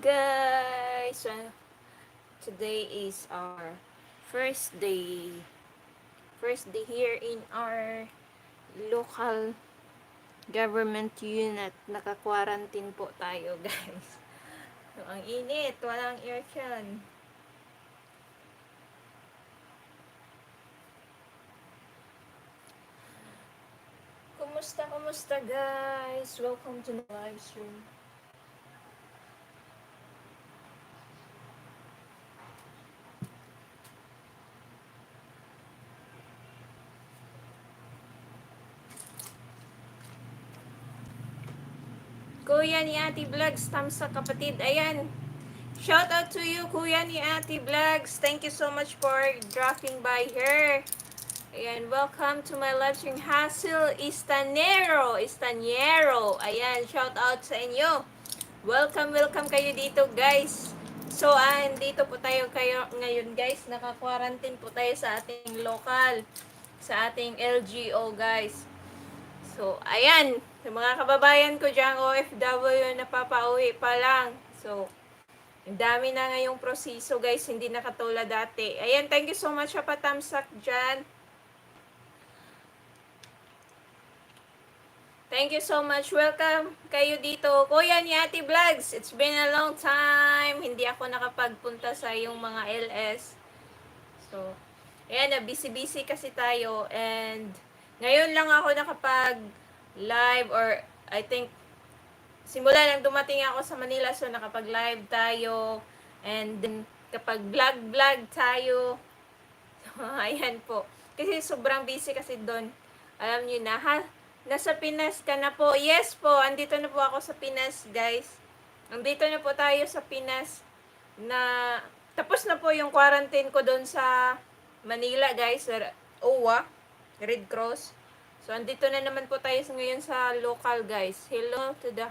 Guys! Today is our first day. First day here in our local government unit. Naka-quarantine po tayo, guys. So, ang init. Walang aircon. Kumusta, kumusta, guys? Welcome to the live stream. Kuya ni Ate Vlogs, thumbs up, kapatid. Ayan. Shout out to you, Kuya ni Ate Vlogs. Thank you so much for dropping by here. Ayan, welcome to my live stream. Hasil Istanero. Istanero. Ayan, shout out sa inyo. Welcome, welcome kayo dito, guys. So, dito po tayo kayo ngayon, guys. Naka-quarantine po tayo sa ating local, sa ating LGU, guys. So, ayan. Sa mga kababayan ko dyan, OFW na papauwi pa lang. So, ang dami na ngayong proseso, guys. Hindi na katulad dati. Ayan, thank you so much sa patamsak dyan. Thank you so much. Welcome kayo dito. Kuya ni Ate Vlogs, it's been a long time. Hindi ako nakapagpunta sa yung mga LS. So, ayan na, busy-busy kasi tayo. And ngayon lang ako nakapag live or I think simula nang dumating ako sa Manila, so nakapag-live tayo and then kapag vlog-vlog tayo. So, ayan po. Kasi sobrang busy kasi doon. Alam niyo na, ha? Nasa Pinas ka na po. Yes po, andito na po ako sa Pinas, guys. Andito na po tayo sa Pinas na tapos na po yung quarantine ko doon sa Manila, guys, sa OWWA, Red Cross. So, andito na naman po tayo ngayon sa local, guys. Hello to the...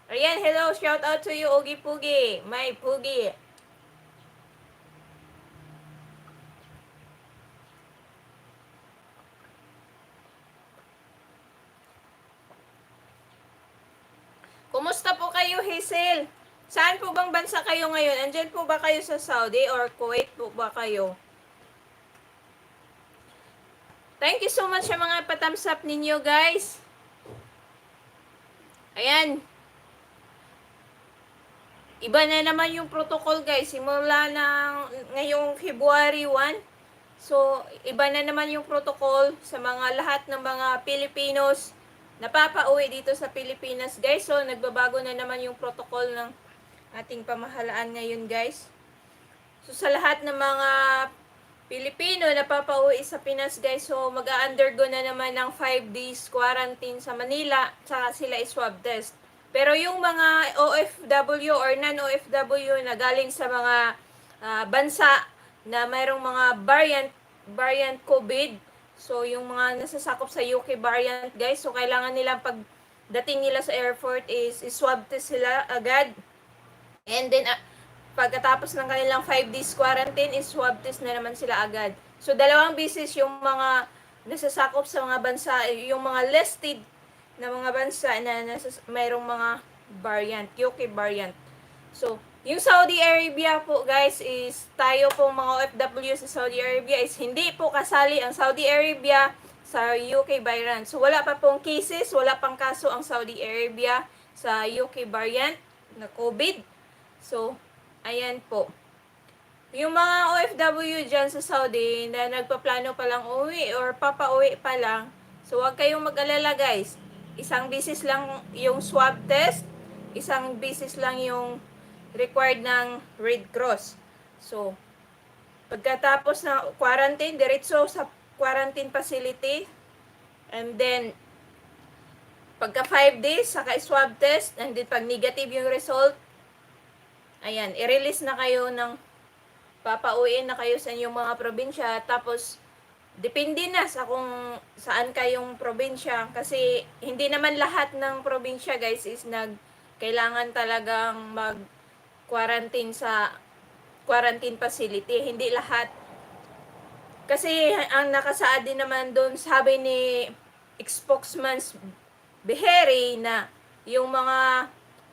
Ayan, hello! Shout out to you, Ogi Pugi! My Pugi! Kumusta po kayo, Hazel? Saan po bang bansa kayo ngayon? Andyan po ba kayo sa Saudi or Kuwait po ba kayo? Thank you so much sa mga pa-thumbs up ninyo, guys. Ayan. Iba na naman yung protocol, guys. Simula ng ngayong February 1. So, iba na naman yung protocol sa mga lahat ng mga Pilipinos na papauwi dito sa Pilipinas, guys. So, nagbabago na naman yung protocol ng ating pamahalaan ngayon, guys. So, sa lahat ng mga Pilipino na papauwi sa Pinas, guys, so mag-undergo na naman ng 5 days quarantine sa Manila, saka sila swab test. Pero yung mga OFW or non-OFW na galing sa mga bansa na mayroong mga variant COVID, so yung mga nasasakop sa UK variant, guys, so kailangan nilang pagdating nila sa airport is swab test sila agad. And then, pagkatapos ng kanilang 5 days quarantine, is swab test na naman sila agad. So, dalawang beses yung mga nasasakop sa mga bansa, yung mga listed na mga bansa na mayroong mga variant, UK variant. So, yung Saudi Arabia po, guys, is tayo pong mga OFW sa Saudi Arabia is hindi po kasali ang Saudi Arabia sa UK variant. So, wala pa pong cases, wala pang kaso ang Saudi Arabia sa UK variant na COVID. So, ayan po. Yung mga OFW dyan sa Saudi na nagpaplano pa lang uwi or papauwi pa lang, so huwag kayong mag-alala, guys. Isang beses lang yung swab test, isang beses lang yung required ng Red Cross. So, pagkatapos ng quarantine, diretso sa quarantine facility. And then, pagka 5 days, saka swab test, and then pag negative yung result, ayan, i-release na kayo ng papauwiin na kayo sa inyong mga probinsya. Tapos, depende na sa kung saan kayong probinsya. Kasi, hindi naman lahat ng probinsya, guys, is kailangan talagang mag-quarantine sa quarantine facility. Hindi lahat. Kasi, ang nakasaad din naman doon, sabi ni spokesman Beheri na yung mga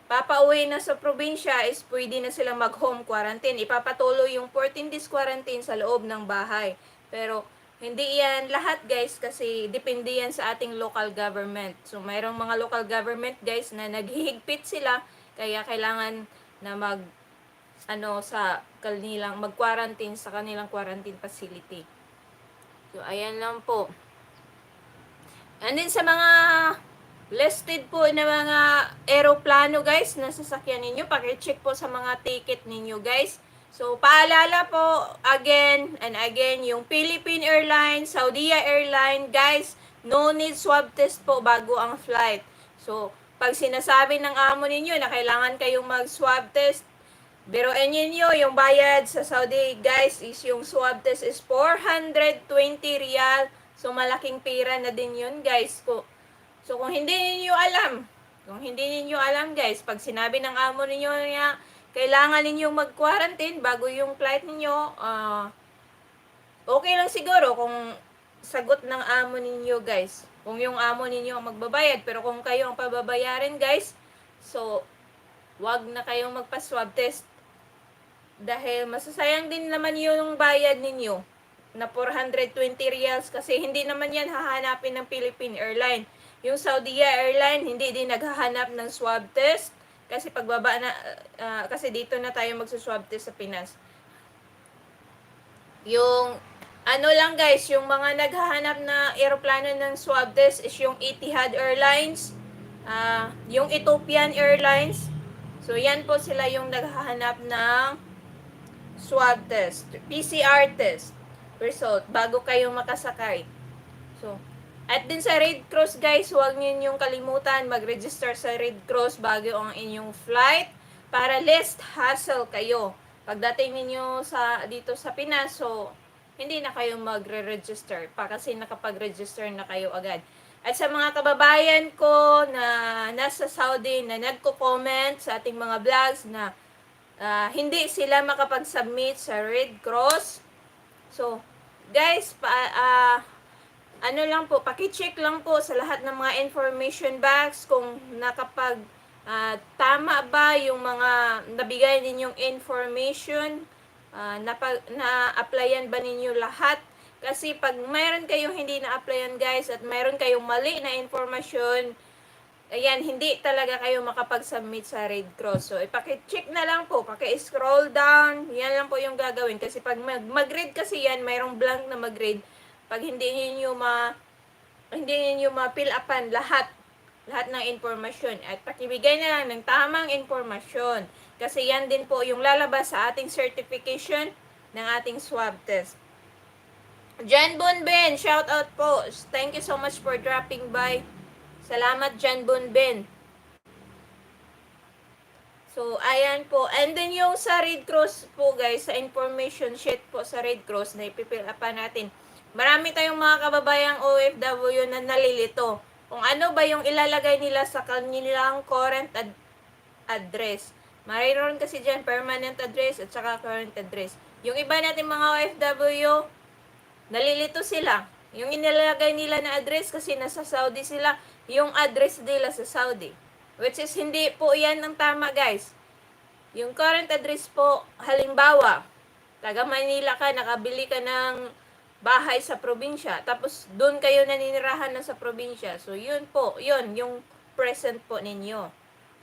Papauwi na sa probinsya is pwede na silang mag-home quarantine. Ipapatuloy yung 14 days quarantine sa loob ng bahay. Pero hindi yan lahat, guys, kasi depende yan sa ating local government. So mayroong mga local government, guys, na naghihigpit sila, kaya kailangan na mag ano sa kanilang mag-quarantine sa kanilang quarantine facility. So ayan lang po. And then sa mga listed po na mga eroplano, guys, na sasakyan ninyo, paki-check po sa mga ticket ninyo, guys. So paalala po again and again, yung Philippine Airlines, Saudia Airline, guys, no need swab test po bago ang flight. So pag sinasabi ng amo ninyo na kailangan kayong mag-swab test, biruin ninyo yung bayad sa Saudi, guys, is yung swab test is 420 riyal. So malaking pera na din yun, guys. So kung hindi ninyo alam, guys, pag sinabi ng amo ninyo na kailangan ninyong mag-quarantine bago yung flight ninyo, okay lang siguro kung sagot ng amo ninyo, guys. Kung yung amo ninyo ang magbabayad, pero kung kayo ang pababayarin, guys, so wag na kayong magpa-swab test dahil masasayang din naman yung bayad ninyo na 420 riyals kasi hindi naman yan hahanapin ng Philippine Airline. Yung Saudia Airline, hindi din naghahanap ng swab test kasi pagbaba na, kasi dito na tayo magsa-swab test sa Pinas. Yung ano lang, guys, yung mga naghahanap na eroplano ng swab test is yung Etihad Airlines, yung Ethiopian Airlines. So yan po sila yung naghahanap ng swab test, PCR test result bago kayo makasakay. So, at din sa Red Cross, guys, huwag ninyong kalimutan mag-register sa Red Cross bago ang inyong flight para less hassle kayo. Pagdating ninyo sa dito sa Pinas, so hindi na kayo magre-register pa kasi nakapag-register na kayo agad. At sa mga kababayan ko na nasa Saudi na nagko-comment sa ating mga vlogs na hindi sila makapag-submit sa Red Cross. So, guys, ano lang po, paki-check lang po sa lahat ng mga information box kung nakapag tama ba yung mga nabigay ninyong information, na-applyan ba ninyo lahat. Kasi pag mayroon kayong hindi na-applyan, guys, at mayroon kayong mali na information, ayan, hindi talaga kayo makapag-submit sa Red Cross. So, ipaki-check na lang po, paki-scroll down, yan lang po yung gagawin. Kasi pag mag-read kasi yan, mayroong blank na mag-read. Pag hindi ninyo ma-fill upan lahat lahat ng impormasyon at pakibigay na lang ng tamang impormasyon kasi yan din po yung lalabas sa ating certification ng ating swab test. Jan Bonben, shout out po. Thank you so much for dropping by. Salamat, Jan Bonben. So, ayan po. And then yung sa Red Cross po, guys, sa information sheet po sa Red Cross na ipi-fill upan natin. Marami tayong mga kababayang OFW na nalilito kung ano ba yung ilalagay nila sa kanilang current address. Mayroon kasi dyan permanent address at saka current address. Yung iba natin mga OFW, nalilito sila. Yung inilalagay nila na address, kasi nasa Saudi sila, yung address nila sa Saudi. Which is hindi po yan ang tama, guys. Yung current address po, halimbawa, taga Manila ka, nakabili ka ng bahay sa probinsya, tapos doon kayo naninirahan na sa probinsya. So, yun po, yun, yung present po ninyo.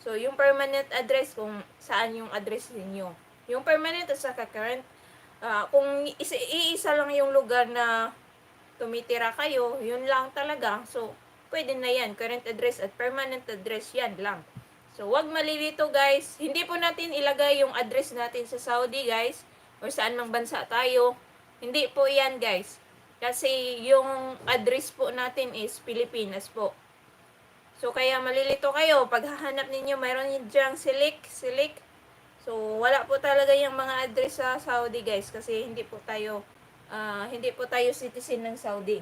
So, yung permanent address, kung saan yung address ninyo. Yung permanent at saka current, kung iisa lang yung lugar na tumitira kayo, yun lang talaga. So, pwede na yan. Current address at permanent address, yan lang. So, wag malilito, guys. Hindi po natin ilagay yung address natin sa Saudi, guys, or saan mang bansa tayo. Hindi po yan, guys. Kasi yung address po natin is Pilipinas po. So, kaya malilito kayo. Pag hahanap ninyo, mayroon yung diyang select, select. So, wala po talaga yung mga address sa Saudi, guys. Kasi hindi po tayo citizen ng Saudi.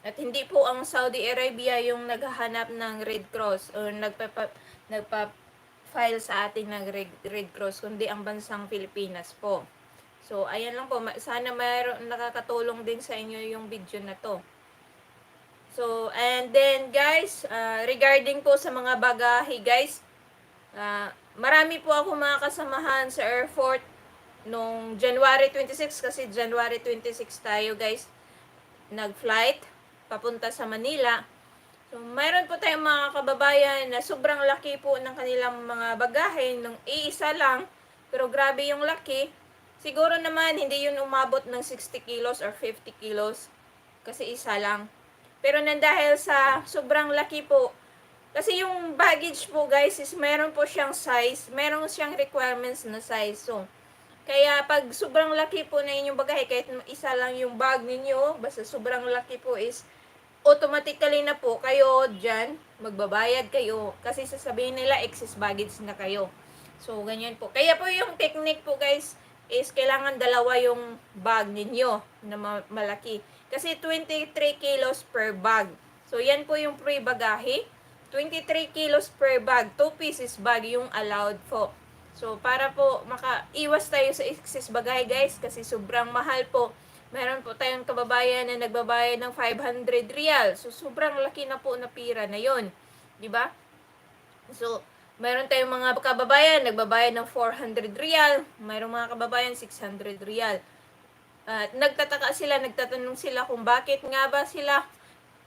At hindi po ang Saudi Arabia yung naghahanap ng Red Cross or nagpa-file sa atin ng Red Cross, kundi ang bansang Pilipinas po. So, ayan lang po. Sana mayroon nakakatulong din sa inyo yung video na to. So, and then guys, regarding po sa mga bagahe guys, marami po ako mga kasamahan sa airport nung January 26, kasi January 26 tayo, guys, nag-flight papunta sa Manila. So, mayroon po tayong mga kababayan na sobrang laki po ng kanilang mga bagahe, nung iisa lang, pero grabe yung laki. Siguro naman hindi yun umabot ng 60 kilos or 50 kilos kasi isa lang. Pero nang dahil sa sobrang laki po, kasi yung baggage po, guys, is meron po siyang size, meron siyang requirements na size. So, kaya pag sobrang laki po na inyong bagahe, kahit isa lang yung bag ninyo, basta sobrang laki po is automatically na po kayo dyan, magbabayad kayo. Kasi sasabihin nila, excess baggage na kayo. So, ganyan po. Kaya po yung technique po, guys, is kailangan dalawa yung bag ninyo na malaki. Kasi 23 kilos per bag. So, yan po yung free bagahe. 23 kilos per bag. 2 pieces bag yung allowed po. So, para po makaiwas tayo sa excess bagahe, guys, kasi sobrang mahal po. Meron po tayong kababayan na nagbabayad ng 500 riyal. So, sobrang laki na po na pira na yon, di ba? So, meron tayong mga kababayan nagbabayad ng 400 riyal. Mayroong mga kababayan 600 riyal. At nagtataka sila, nagtatanong sila kung bakit nga ba sila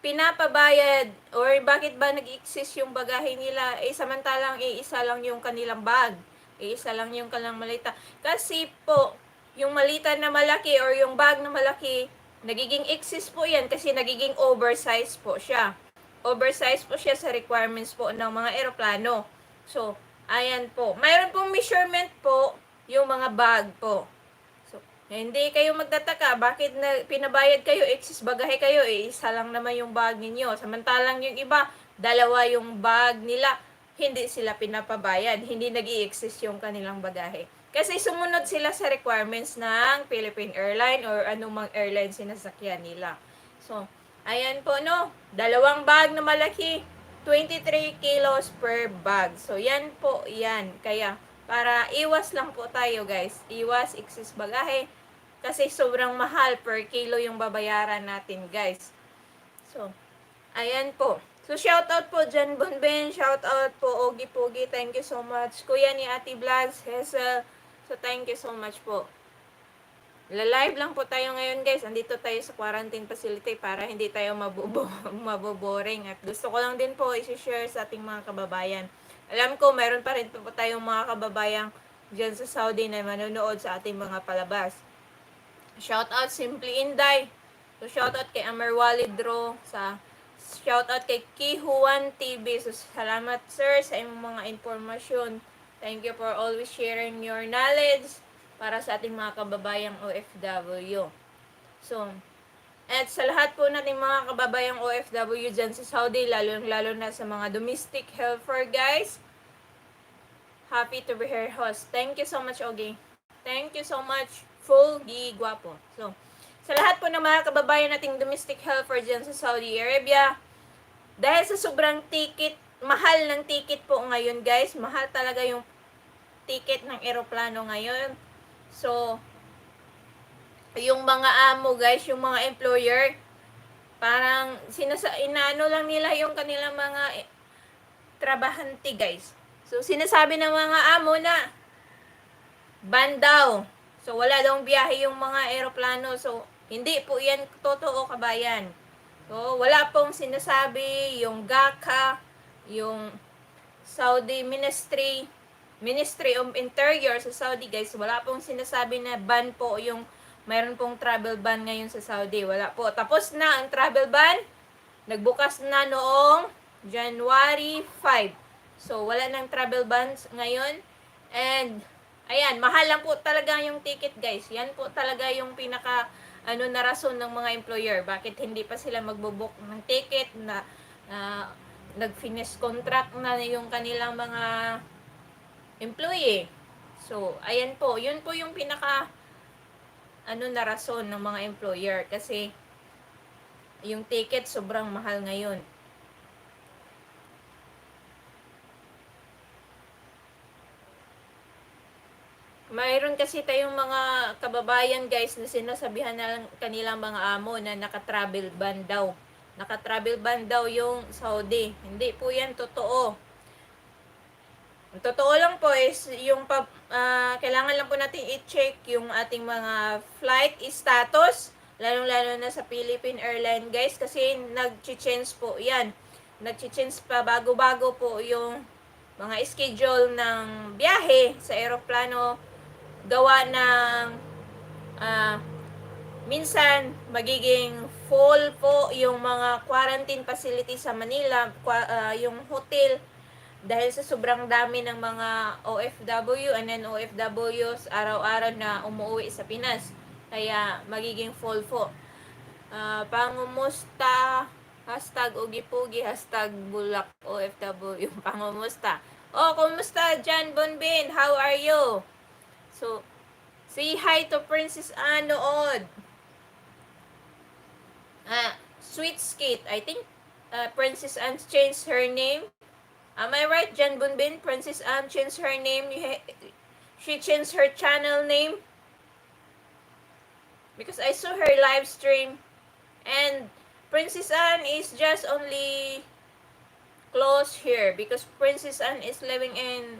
pinapabayad or bakit ba nag-exist yung bagahe nila eh samantalang iisa lang yung kanilang bag. Iisa lang yung kanilang malita. Kasi po, yung malita na malaki or yung bag na malaki, nagiging excess po yan kasi nagiging oversize po siya. Oversize po siya sa requirements po ng mga eroplano. So, ayan po. Mayroon pong measurement po yung mga bag po. So, hindi kayo magtataka bakit na pinabayad kayo, excess bagahe kayo, eh, isa lang naman yung bag ninyo. Samantalang yung iba, dalawa yung bag nila, hindi sila pinapabayad, hindi nag exist yung kanilang bagahe. Kasi sumunod sila sa requirements ng Philippine Airline or anumang airline sinasakyan nila. So, ayan po, no? Dalawang bag na malaki, 23 kilos per bag. So, yan po, yan. Kaya, para iwas lang po tayo, guys. Iwas excess bagahe. Kasi sobrang mahal per kilo yung babayaran natin, guys. So, ayan po. So, shout out po Jan Bonben, shout out po Ogie Pogi, thank you so much. Kuya ni Ate Vlogs, Hesel, so thank you so much po. La-live lang po tayo ngayon, guys. Andito tayo sa quarantine facility para hindi tayo maboboring. At gusto ko lang din po i-share sa ating mga kababayan. Alam ko, meron pa rin po tayong mga kababayan dyan sa Saudi na manonood sa ating mga palabas. Shout out Simply Inday. So shout out kay Amar Walid Dro, sa shout out kay Kihuan TV. So salamat, sir, sa imong mga impormasyon. Thank you for always sharing your knowledge para sa ating mga kababayang OFW. So, at sa lahat po nating mga kababayang OFW dyan sa Saudi, lalo-lalo na sa mga domestic helper, guys, happy to be here host. Thank you so much, Ogie. Thank you so much, Full Gi Guapo. So, sa lahat po ng mga kababayan nating domestic helper dyan sa Saudi Arabia, dahil sa sobrang ticket, mahal ng ticket po ngayon, guys, mahal talaga yung ticket ng eroplano ngayon. So, yung mga amo, guys, yung mga employer, parang inaano lang nila yung kanilang mga trabahante, guys. So, sinasabi ng mga amo na ban daw. So, wala daw biyahe yung mga eroplano. So, hindi po yan totoo, kabayan. So, wala pong sinasabi yung GACA, yung Saudi Ministry, Ministry of Interior sa Saudi, guys. Wala pong sinasabi na ban po yung mayroon pong travel ban ngayon sa Saudi. Wala po. Tapos na ang travel ban. Nagbukas na noong January 5. So, wala nang travel bans ngayon. And, ayan, mahal lang po talaga yung ticket, guys. Yan po talaga yung pinaka, ano, na rason ng mga employer. Bakit hindi pa sila magbo-book ng ticket na nag-finish contract na yung kanilang mga employee. So, ayan po. Yun po yung pinaka ano na rason ng mga employer kasi yung ticket sobrang mahal ngayon. Mayroon kasi tayong mga kababayan, guys, na sinasabihan na lang kanilang mga amo na naka-travel ban daw. Naka-travel ban daw yung Saudi. Hindi po yan totoo. Ang totoo lang po is yung kailangan lang po natin i-check yung ating mga flight status, lalong-lalo na sa Philippine Airlines, guys, kasi nag-change po yan. Nag-change pa, bago-bago po yung mga schedule ng biyahe sa eroplano, gawa ng minsan magiging full po yung mga quarantine facility sa Manila, yung hotel, dahil sa sobrang dami ng mga OFW and then OFWs araw-araw na umuwi sa Pinas. Kaya magiging full po. Pangumusta, #Ugipugi, #BulakOFW, pangumusta. Oh, kumusta John Bonbin? How are you? So, say hi to Princess Anood. Sweet Skate. I think Princess Anne changed her name. Am I right, John Bunbin? Princess Anne changed her name. She changed her channel name. Because I saw her live stream. And Princess Anne is just only close here. Because Princess Anne is living in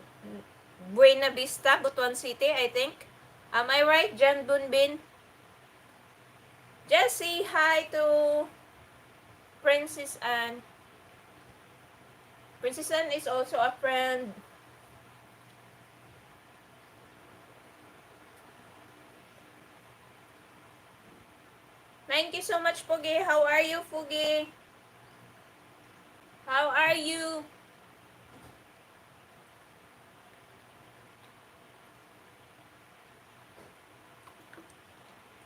Buena Vista, Butuan City, I think. Am I right, John Bunbin? Just say hi to Princess Anne. Princess Anne is also a friend. Thank you so much, Fugi. How are you, Fugi? How are you?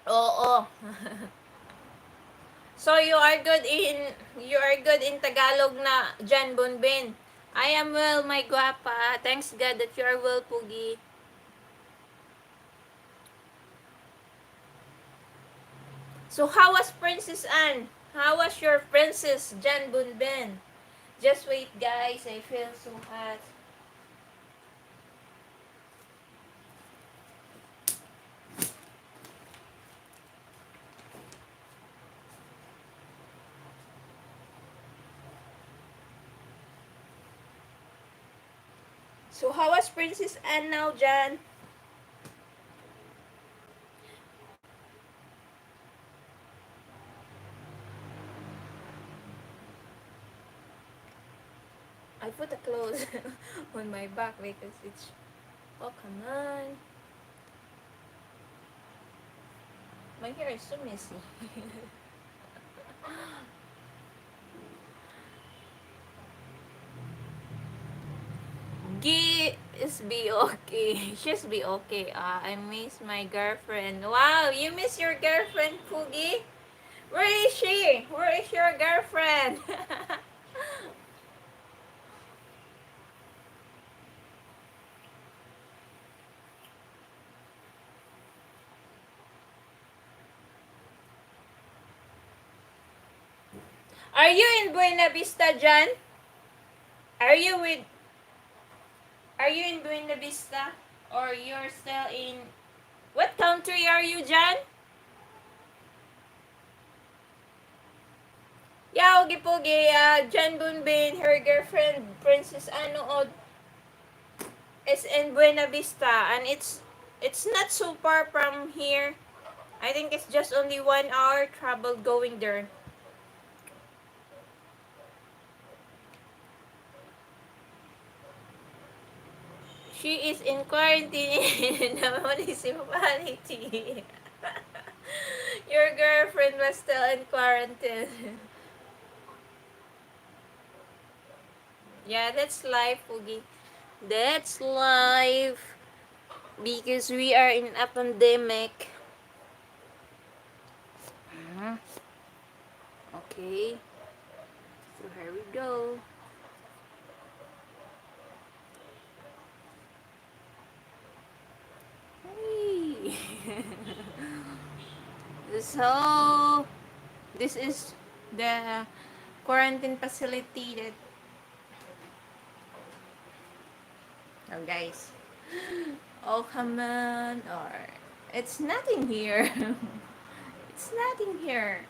Oo. So you are good in Tagalog na, Jan Bonbin. I am well, my guapa. Thanks God that you are well, Pugi. So how was Princess Anne? How was your princess, Jan Bunben? Just wait, guys. I feel so hot. So how was Princess Anne now, Jan? I put the clothes on my back because it's, oh, come on. My hair is so messy. G is be okay. She's be okay. I miss my girlfriend. Wow, you miss your girlfriend, Pugi? Where is she? Where is your girlfriend? Are you in Buena Vista, Jan? Are you with Are you in Buena Vista? Or you're still in, what country are you, Jan? Yeah, Ogi Pogi, Jan Bunbin, her girlfriend, Princess Anood, is in Buena Vista, and it's not so far from here. I think it's just only 1 hour travel going there. She is in quarantine in the municipality. Your girlfriend was still in quarantine. Yeah, that's life, Fugi. That's life. Because we are in a pandemic. Okay. So here we go. Hey. So this is the quarantine facility that, oh, guys. Oh, come on, or it's nothing here. It's nothing here.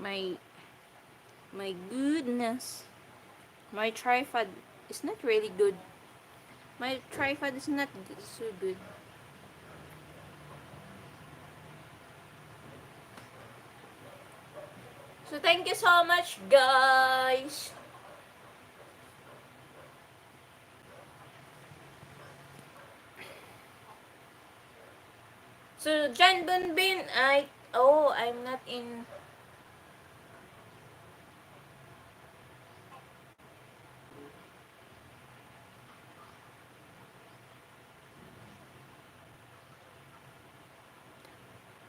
My goodness. My tripod is not really good. My tripod is not so good. So thank you so much, guys. So John Bunbin, I oh, I'm not in.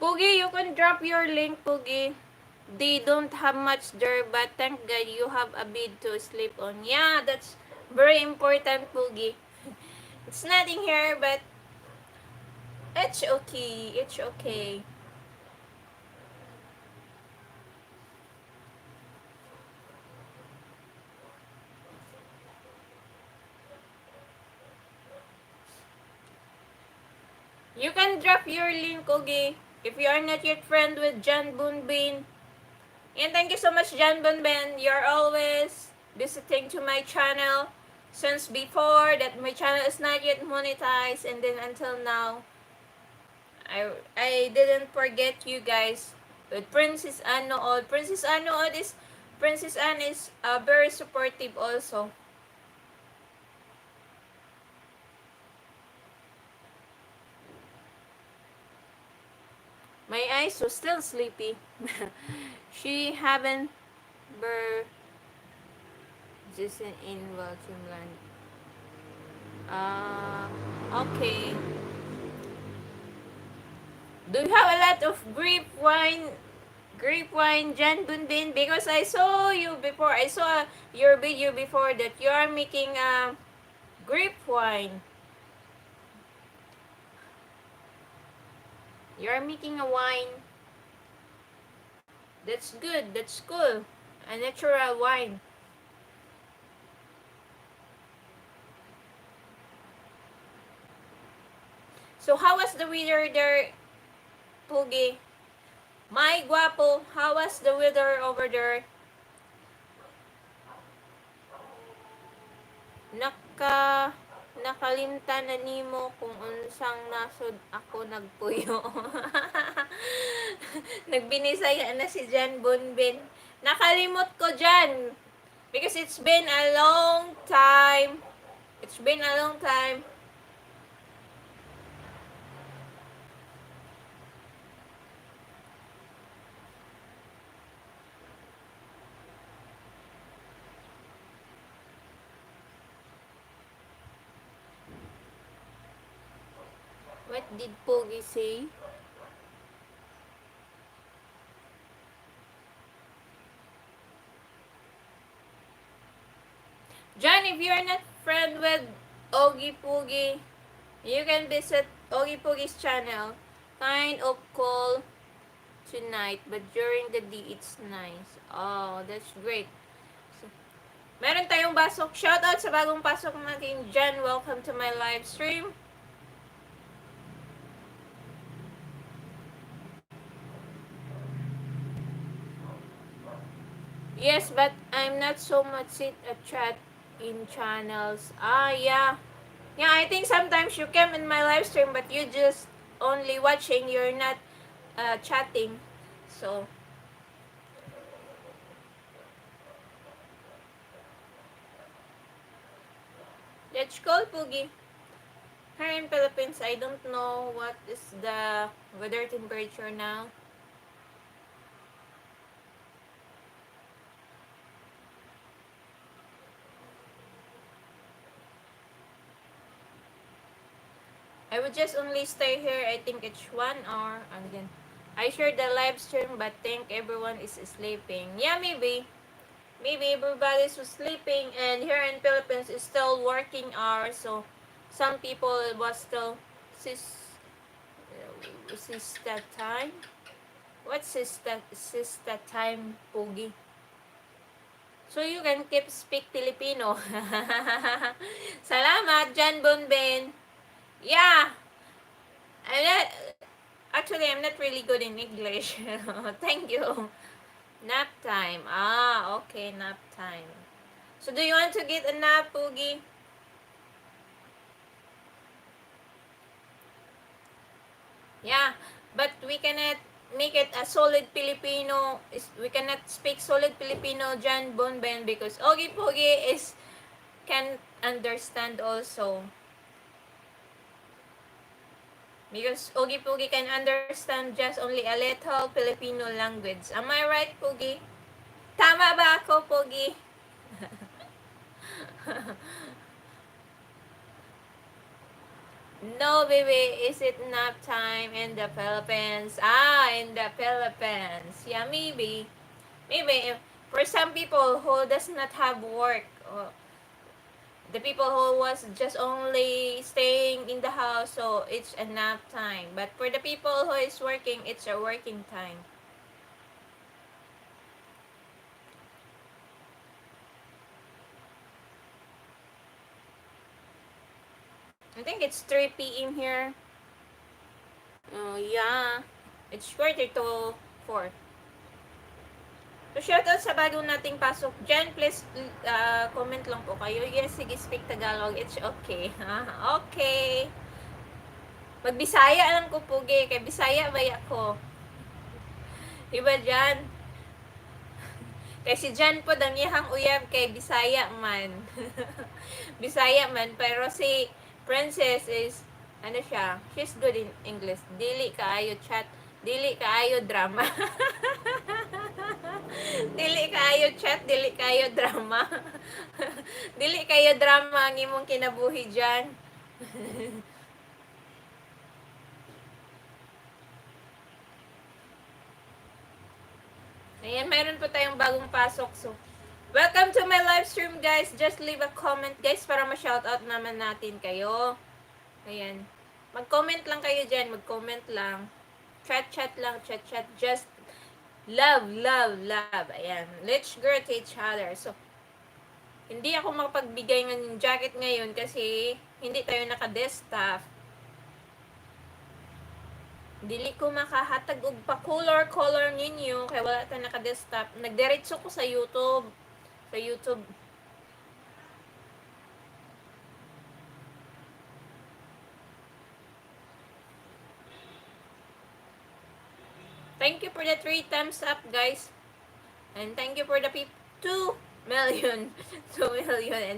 Pugi, you can drop your link, Pugi. They don't have much there, but thank God you have a bed to sleep on. Yeah, that's very important, Pugi. It's nothing here, but it's okay. It's okay. You can drop your link, Ogie, if you are not yet friend with John Boonbin. And thank you so much, John Boonbin. You're always visiting to my channel since before that my channel is not yet monetized, and then until now. I didn't forget you guys. With Princess Anne Nood. Princess Anne is very supportive also. My eyes was still sleepy. She haven't been just in Welcome. Okay. Do you have a lot of grape wine? Grape wine, Jan Bundin? Because I saw you before. I saw your video before that you are making a grape wine. You are making a wine. That's good. That's cool. A natural wine. So how was the weather there, Pugi? My guapo, how was the weather over there? Nakalimtan na nimo kung unsang nasod ako nagpuyo. Nagbinisaya na si Jan Bonbin. Nakalimot ko dyan. Because it's been a long time. It's been a long time. What did Pogi say? John, if you are not friend with Ogie Poogie, you can visit Ogie Poogie's channel. Kind of cold tonight, but during the day, it's nice. Oh, that's great. So, meron tayong pasok. Shout out sa bagong pasok natin, John. Welcome to my live stream. Yes, but I'm not so much sit a chat in channels. Ah, yeah. Yeah, I think sometimes you came in my live stream, but you just only watching. You're not chatting. So, let's go, Pugi. Here in Philippines, I don't know what is the weather temperature now. I would just only stay here. I think it's 1 hour. And then I share the live stream, but think everyone is sleeping. Yeah, maybe. Maybe everybody's sleeping, and here in Philippines is still working hours. So some people was still sis that time. What's sis that time, Pogi? So you can keep speak Filipino. Salamat, John Bonben. Yeah. I'm not, actually, I'm not really good in English. Thank you. Nap time. Ah, okay, nap time. So do you want to get a nap, Poogie? Yeah, but we cannot make it a solid Filipino. We cannot speak solid Filipino, John Bonben, because Ogie Pogie is can understand also. Because Ogie Pogie can understand just only a little Filipino language. Am I right, Pogie? Tama ba ako, Pogie? No, baby, is it nap time in the Philippines? Ah, in the Philippines. Yeah, maybe. Maybe if, for some people who does not have work, or the people who was just only staying in the house, so it's a nap time. But for the people who is working, it's a working time. I think it's 3 p.m. here. Oh, yeah. It's 3:45. So, shoutout sa bagong nating pasok dyan. Please, comment lang po kayo. Yes, sige, speak Tagalog. It's okay. Okay. Magbisaya lang ko, Pugi. Kay Bisaya ba ako? Diba dyan? Kay si Jan po, ang iyahang uyab kay Bisaya man. Bisaya man. Pero si Princess is, ano siya, she's good in English. Dili kaayo chat. Dili kaayo drama. Dili kaayo chat, dili kaayo drama. Dili kayo drama ang imong kinabuhi dyan. Ayan, mayroon po tayong bagong pasok. So, welcome to my live stream, guys. Just leave a comment, guys, para ma-shoutout naman natin kayo. Ayan. Mag-comment lang kayo dyan. Mag-comment lang. Chat-chat lang. Chat-chat. Just love, love, love. Ayan. Let's greet each other. So, hindi ako makapagbigay ng jacket ngayon kasi hindi tayo naka-desktop. Dili ko makahatag og pa-color color ninyo kay wala ta naka-desktop. Nagdiretso ko sa YouTube. Sa YouTube. Thank you for the 3 thumbs up, guys. And thank you for the 2 million. 2 million.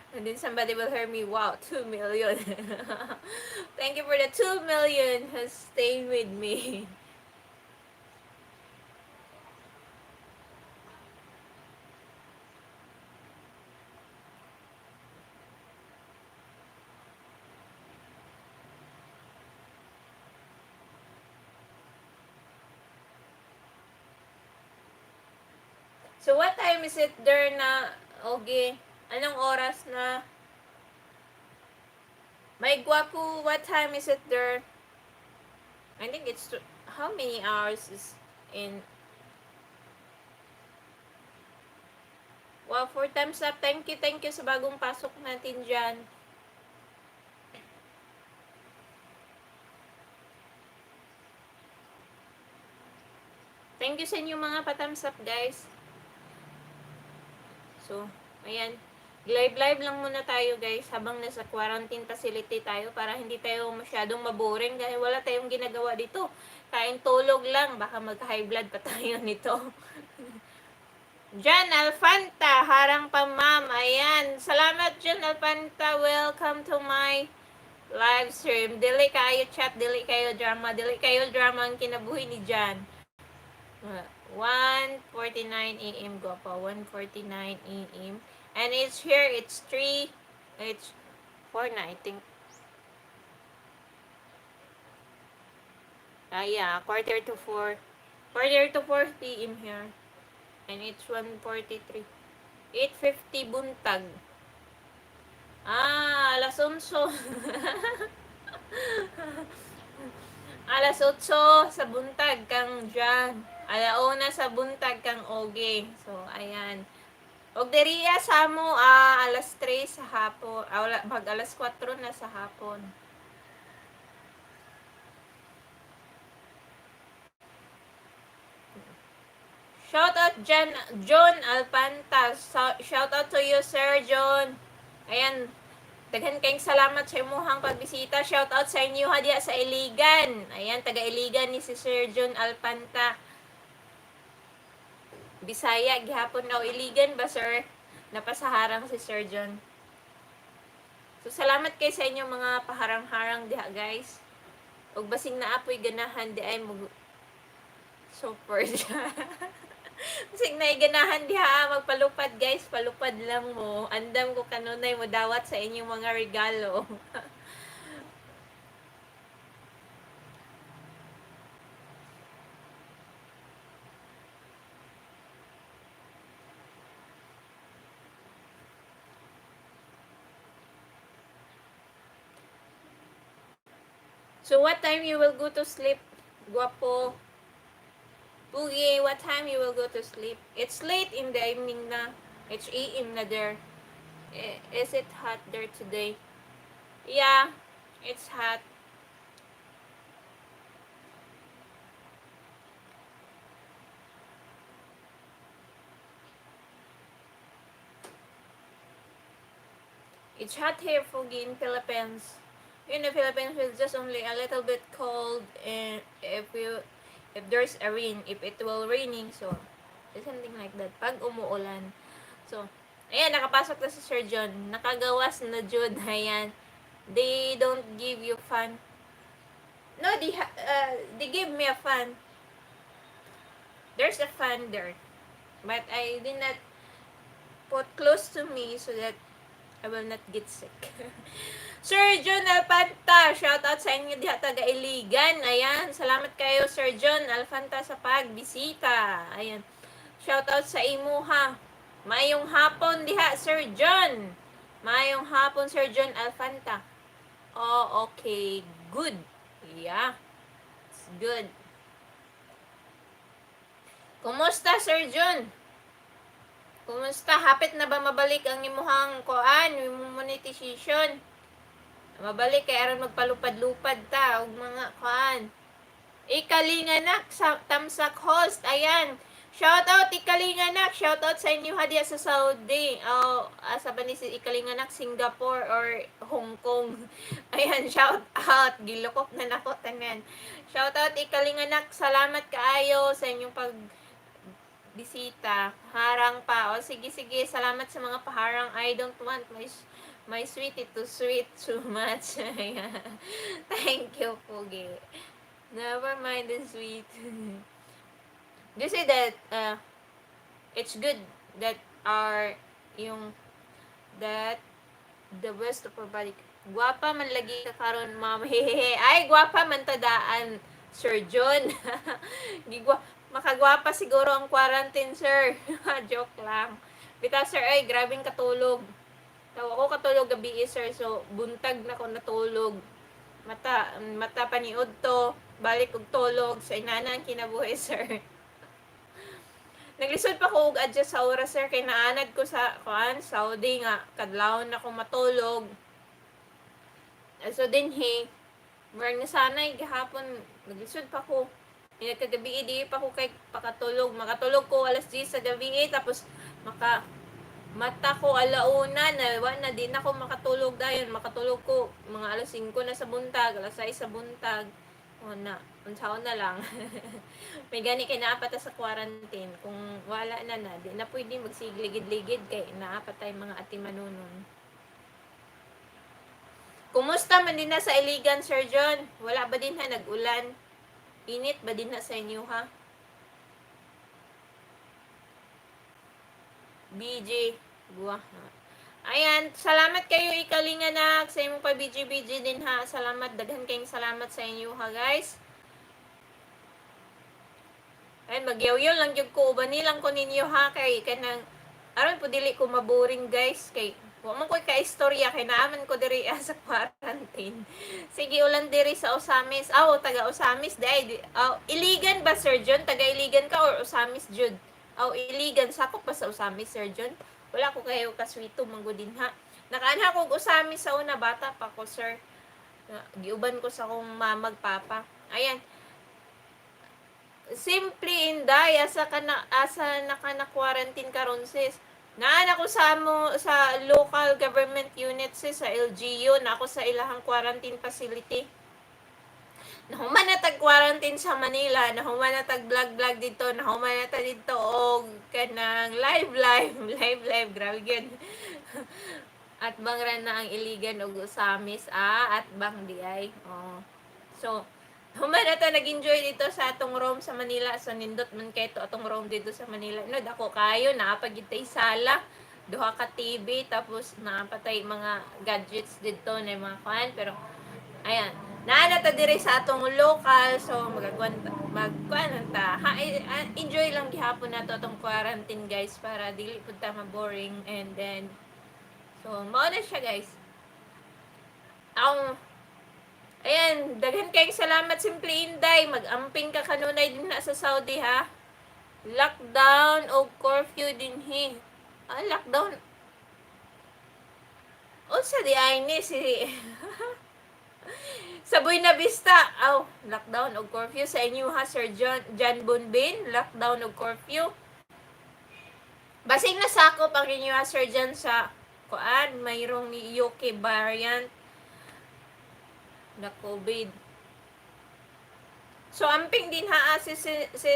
And then somebody will hear me, wow, 2 million. Thank you for the 2 million who stayed with me. So, what time is it there na, Ogie? Anong oras na? My guwapo, what time is it there? I think it's, how many hours is in? Wow, 4 times up. Thank you sa bagong pasok natin dyan. Thank you sa inyong mga pa-thumbs up, guys. So, ayan. Live-live lang muna tayo, guys, habang nasa quarantine facility tayo para hindi tayo masyadong maboring dahil wala tayong ginagawa dito. Kain tulog lang, baka mag-high blood pa tayo nito. Jan Alfanta, harang pa ma'am. Ayan. Salamat, Jan Alfanta. Welcome to my live stream. Dili kayo chat, dili kayo drama, dili kayo drama ang kinabuhi ni Jan. 1:49 a.m. Guwapa, 1:49 a.m. And it's here, it's 3, it's 4 na, I think. Ah, yeah, 3:45. 3:45 p.m. here. And it's 1:43. 8:50 buntag. Ah, alas 11. Alas 8 sa buntag kang Jan. Alauna sa buntag kang Ogie. So, ayan. Og diriya sa amo, alas 3 sa hapon. Ah, wala, mag alas 4 na sa hapon. Shout out John, John Alpanta. Shout out to you, Sir John. Ayan. Daghan kayong salamat sa imuhang pagbisita. Shout out sa inyo ha diha sa Iligan. Ayan, taga Iligan ni si Sir John Alpanta. Bisaya gihapon na, Iligan ba, sir? Napasaharang si Sir John. So salamat kay sa inyong mga paharang-harang diha, guys. Ug basing naa poy ganahan di ay mo super siya. Basing na ganahan diha magpalupad, guys, palupad lang mo. Andam ko kanunay mo dawat sa inyong mga regalo. So what time you will go to sleep, guwapo? Boogie, what time you will go to sleep? It's late in the evening na. It's AM na there. Is it hot there today? Yeah, it's hot. It's hot here, Fugi, in Philippines. In the Philippines, it's just only a little bit cold, and if there's a rain, if it will raining, so it's something like that. Pag umuulan. So, ayan, nakapasok na si Sir John. Nakagawas na jud, ayan. They don't give you fan. No, they give me a fan. There's a fan there. But I did not put close to me so that I will not get sick. Sir John Alfanta, shout out sa inyo diha taga Iligan. Ayan, salamat kayo, Sir John Alfanta, sa pagbisita. Ayan. Shout out sa imuha. Mayong hapon diha, Sir John. Mayong hapon, Sir John Alfanta. Oh, okay. Good. Yeah. It's good. Kumusta, Sir John? Kumusta? Hapit na ba mabalik ang imuhang kuan, imong monetization? Mabalik kay aron magpalupad-lupad ta og mga kuan. Ikalinganak sa Tamsak host. Ayan. Shout out, Ikalinganak. Shout out sa inyo hadiya sa Saudi. Oh, asa ba ni si Ikalinganak, Singapore or Hong Kong? Ayan, shout out. Gilukop na nako tanan. Shout out, Ikalinganak. Salamat kaayo sa inyong pag bisita. Harang pa. O sige, sige. Salamat sa mga paharang. I don't want my sweetie to sweet too much. Ayan. Thank you, Pugi. Never mind the sweet. You say that it's good that our yung that the best of our body. Gwapa man lagi ka karon, ma'am. Hehehe. Ay, gwapa man tadaan, Sir John. Gigwa makagwapa siguro ang quarantine, sir. Joke lang. Bitaw, sir, ay grabing katulog. Tawa ko katulog gabi, eh, sir. So buntag na ko natulog. Mata mata paniud to, balik og tulog sa inana ang kinabuhi, sir. Naglisod pa ko og adjust sa oras, sir, kay naanad ko sa kuan Saudi nga kadlawon na ko matulog. So dinhi, murag nasanay gihapon, naglisod pa ko. Kagabi di pa ko kay pakatulog. Makatulog ko alas 10 sa gabi eh, tapos maka mata ko alauna na, wa na, di na ko makatulog dayon. Makatulog ko mga alas 5 na sa buntag, alas 6 sa buntag. O na, unsaon na lang. May gani kay naa pa ta sa quarantine. Kung wala na na, di na pwede magsigligid-ligid kay naa pa tay mga atimanunon. Kumusta man din na sa Iligan, Sir John? Wala ba din ha nag-ulan? Init ba din na sa inyo ha? BJ. Buwa. Ayan, salamat kayo, Ikalinganak, sa imong pa BG BG din ha. Salamat, daghan kayong salamat sa inyo ha, guys. Ayan, magyaw-yaw lang gyud ko, uban lang ko ninyo ha, kay kanang aron po dili ko maboring, guys, kay wa man ko'y kaistorya kay naaman ko diri sa quarantine. Sige, ulan diri sa Osamis. Aw, taga Osamis dai. Aw, Iligan ba, Sir John? Taga Iligan ka or Osamis jud? Aw, Iligan, sakop pa sa Osamis, Sir John? Wala ko kayo kaswito manggod din ha. Nakaanha ko og Osamis sa una, bata pa ko, sir. Giuban ko sa akong mamag papa. Ayan. Simply Inday, asa na ka na quarantine karon, sis? Naa na ko sa amo sa local government unit, sis, sa LGU na ako sa ilahang quarantine facility. Nahuman na tag quarantine sa Manila, nahuman na tag vlog vlog dito, nahuman na ta dito og kanang live live live live, grabe gyud. At bang ra na ang Iligan ug Ozamis, ah, at bang di ay. Oh. So, human na ta nag-enjoy dito sa atong room sa Manila. So, nindot man kay to atong room dito sa Manila. No, dako kayo, naa pa gyud tay sala, duha ka TV, tapos naa pa tay mga gadgets dito na mga kuan, pero ayan, naa na ta diri sa atong local, so magagwan magkuan ta. Ha, eh, ah, enjoy lang gihapon nato atong quarantine, guys, para dili pud ta ma-boring. And then so mao na siya, guys. Ang ayan, daghan kayong salamat, Simple Inday. Mag-amping ka kanunay din na sa Saudi, ha. Lockdown o curfew dinhi. Ah, lockdown. Unsa di ay ni si sa Buena Vista? Aw, lockdown o curfew sa inyo ha, Sir John John Bunbin, lockdown o curfew. Basing nasakop ang inyo ha, Sir John, sa kuan, mayroong UK variant na COVID. So, amping din ha, ah, si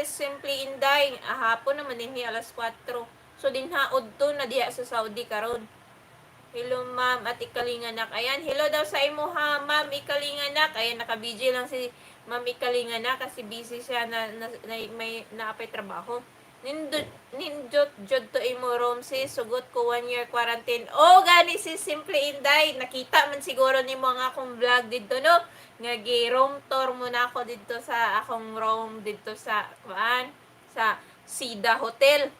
Simply Inday, ah, hapon naman din alas 4. So, din ha, udto na diha sa Saudi karon. Hello, ma'am at ikalinganak. Ayan, hello daw sa imo ha, ma'am ikalinganak. Ayan, naka-BG lang si ma'am ikalinganak kasi busy siya na may naapay trabaho. Nindot, nindot, jud to imo room, sis. Sugot ko 1 year quarantine. Oh, gani si Simple Inday. Nakita man siguro nimo ang akong vlog dito, no? Nga gi-room tour muna ako dito sa akong room dito sa kuan sa Sida Hotel.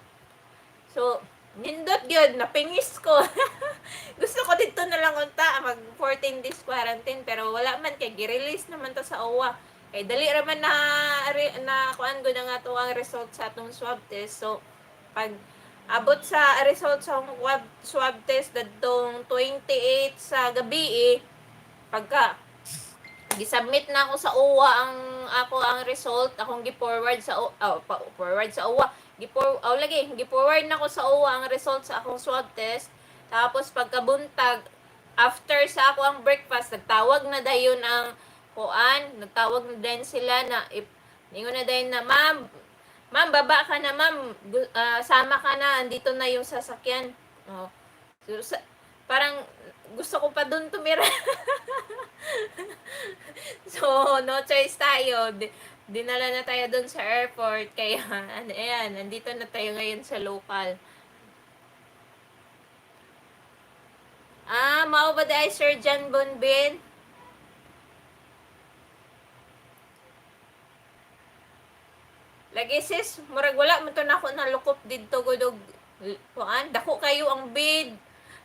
So, nindot yun, napingis ko. Gusto ko dito na lang unta, mag 14 days quarantine, pero wala man, kay gi-release naman to sa OWWA. Kay dali ra man na kuan ko na nga to ang result sa atong swab test. So, pag abot sa result sa swab test dadtong 28 sa gabi eh, pagka gisubmit na ako sa OWWA ang ako ang result, akong gi-forward sa oh, forward sa OWWA, oh, lagi gi-forward na ko sa OWWA ang result sa akong swab test. Tapos pagkabuntag after sa ako ang breakfast, nagtawag na dayon ang kuan, nagtawag na dayon sila na if ningon na dayon na, "Ma'am, ma'am, baba ka na, ma'am. Sama ka na, andito na yung sasakyan." Oh. So, parang gusto ko pa doon tumira. So, no choice tayo. Dinala na tayo doon sa airport. Kaya, ano, ayan, nandito na tayo ngayon sa local. Ah, mao ba di Sir John Bonbin? Lagi sis, murag wala man to nako nalukop didto gud og kuan, dako kayo ang bed.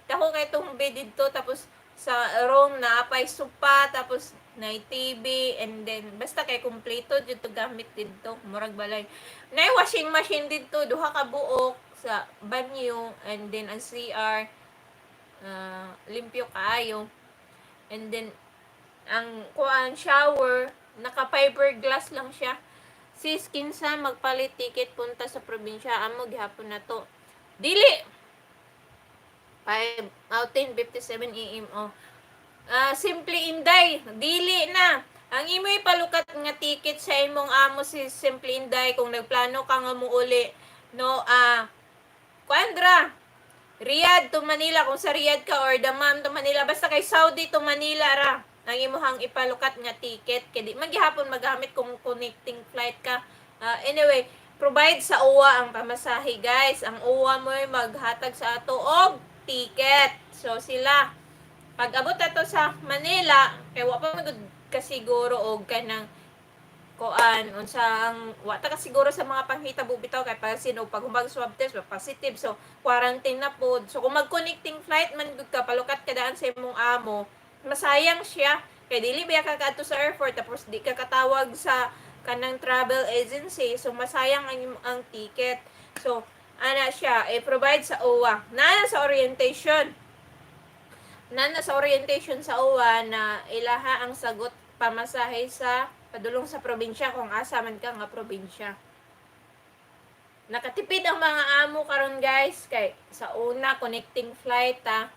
Dako kay tong bed didto, tapos sa room na apay sopa, tapos na TV, and then basta kay kumpleto dito gamit didto, murag balay. Na washing machine didto, duha ka buok sa banyo, and then ang CR, ah, limpyo kaayo. And then ang kuan, shower, naka fiberglass lang siya. Sis, kinsa magpalit ticket punta sa probinsya? Amo gihapon na to. Dili 5 oh, 10:57 AM. Oh. Ah, Simple Inday, dili na. Ang imoy palukat nga ticket sa imong amo, si Simple Inday, kung nagplano ka nga muuli, no, ah, kuandra, Riyadh to Manila kung sa Riyadh ka or Dammam to Manila, basta kay Saudi to Manila ra ang imuhang ipalukat nga ticket kay di man gihapon magamit kung connecting flight ka. Ah, anyway, provide sa OWWA ang pamasahe, guys. Ang OWWA mo maghatag sa ato og ticket. So sila, pag abot ato sa Manila, kay wa pa man gud kasiguro og kanang kuan, unsa ang, wa ta kasiguro sa mga panghitabo bitaw, kay pansin og pag humag swab test positive, so quarantine na pod. So kung mag-connecting flight man gud ka, palukat ka daan sa imong amo, masayang siya kay dili ba ka kaadto sa airport, tapos di ka katawag sa kanang travel agency, so masayang ang ticket. So ana siya, i-provide sa OWWA na sa orientation sa OWWA na ilaha ang sagot. pamasahe sa padulong sa probinsya kung asa man ka nga probinsya. Nakatipid ang mga amo karon, guys, kay sa una connecting flight ta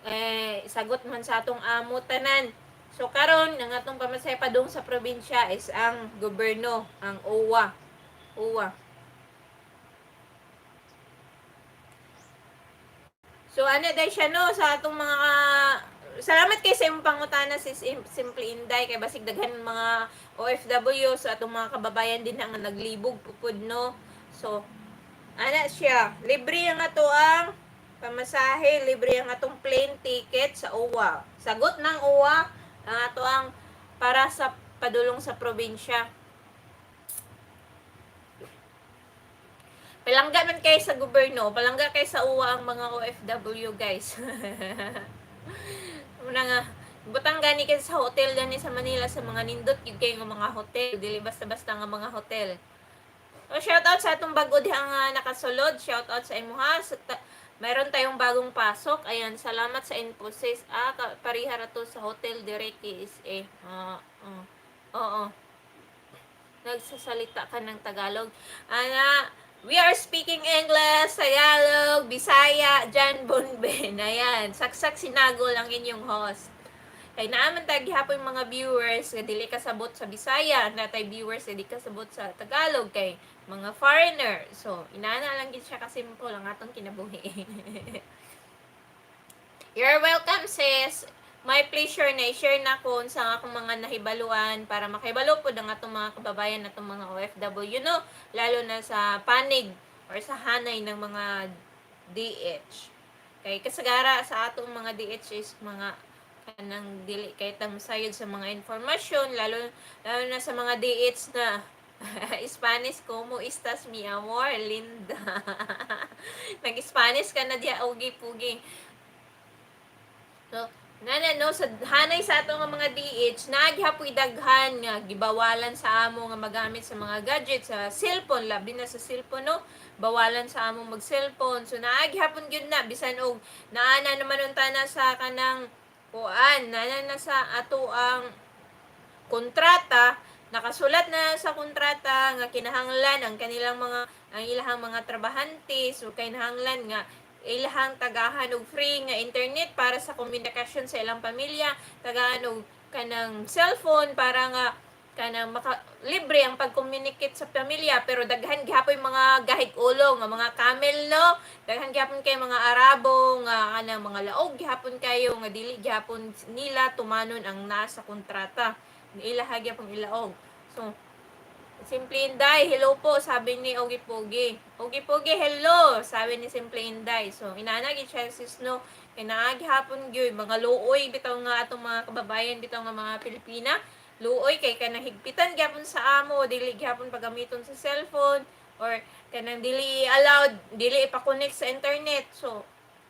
eh, sagot man sa atong amo tanan. So karon ang atong pamasahe padung sa probinsya is ang gobyerno, ang OWWA. OWWA. So ano dahil siya, no, sa atong mga salamat kay sa imong pangutana si Simple Inday, kay basig daghan mga OFW sa atong mga kababayan din nga naglibog pupud, no. So ana siya, libre ang ato ang pamasahe, libre ang atong plane ticket sa OWWA. Sagot ng OWWA ang ato ang para sa padulong sa probinsya. Palangga man kay sa gobyerno, palangga kay sa OWWA ang mga OFW, guys. Muna nga, butang gani kay sa hotel gani sa Manila, sa mga nindot gyud kay nga mga hotel, dili basta-basta nga mga hotel. So, shout out sa atong bago diha nga nakasulod, shout out sa imuha. Meron tayong bagong pasok. Ayan, salamat sa Infosys. Ah, pareha ra to sa hotel direct KSA. Ah, ah. Oo. Nagsasalita ka ng Tagalog. Ana, we are speaking English, Tagalog, Bisaya, Jan Bonben. Ayan, saksak sinagol ang inyong host. Kay naaman tayo gihapon mga viewers nga dili kasabot sa Bisaya, natay viewers nga di kasabot sa Tagalog kay mga foreigner. So, inana lang gid siya kasimple ang atong kinabuhi. You're welcome, sis. My pleasure na i-share na ko sa akong mga nahibaluan para makahibalo pod ang atong mga kababayan, atong mga OFW, no, lalo na sa panig or sa hanay ng mga DH. Kay kasagara sa atong mga DH is mga kanang dili kay sayod sa mga informasyon, lalo lalo na sa mga DH na Spanish. "Como estás, mi amor, Linda?" Nag-Spanish ka na diya, ugi pugi. So, nana no, sa hanay sa ato nga mga DH, nagihapoy daghan nga gibawalan sa amo nga magamit sa mga gadgets, sa cellphone, labi na sa cellphone, no. Bawalan sa amo mag cellphone. So naagihapon gyud na bisan og naana naman unta na sa kanang kuan, naana na sa ato ang kontrata, nakasulat na sa kontrata nga kinahanglan ang kanilang mga ang ilahang mga trabahante, so kinahanglan nga ilahang tagahan og free nga internet para sa komunikasyon sa ilang pamilya, tagahan og kanang cellphone para nga kanang maka, libre ang pag-communicate sa pamilya, pero daghan gihapon mga gahig ulo nga mga camel, no. Daghan gihapon kay mga Arabo nga kanang mga laog gihapon kayo nga dili gihapon nila tumanon ang nasa kontrata, ilaha gyapon ilaog. So Simple Inday, hello po, sabi ni Ogi Pogi. "Ogi Pogi, hello," sabi ni Simple Inday. So, inana gid siya, sis, no. Kay naa gihapon gyud mga luoy bitaw nga atong mga kababayan bitaw nga mga Pilipina. Luoy kay kanang higpitan gyapon sa amo, dili gyapon pagamiton sa cellphone or kanang dili allowed, dili ipa-connect sa internet. So,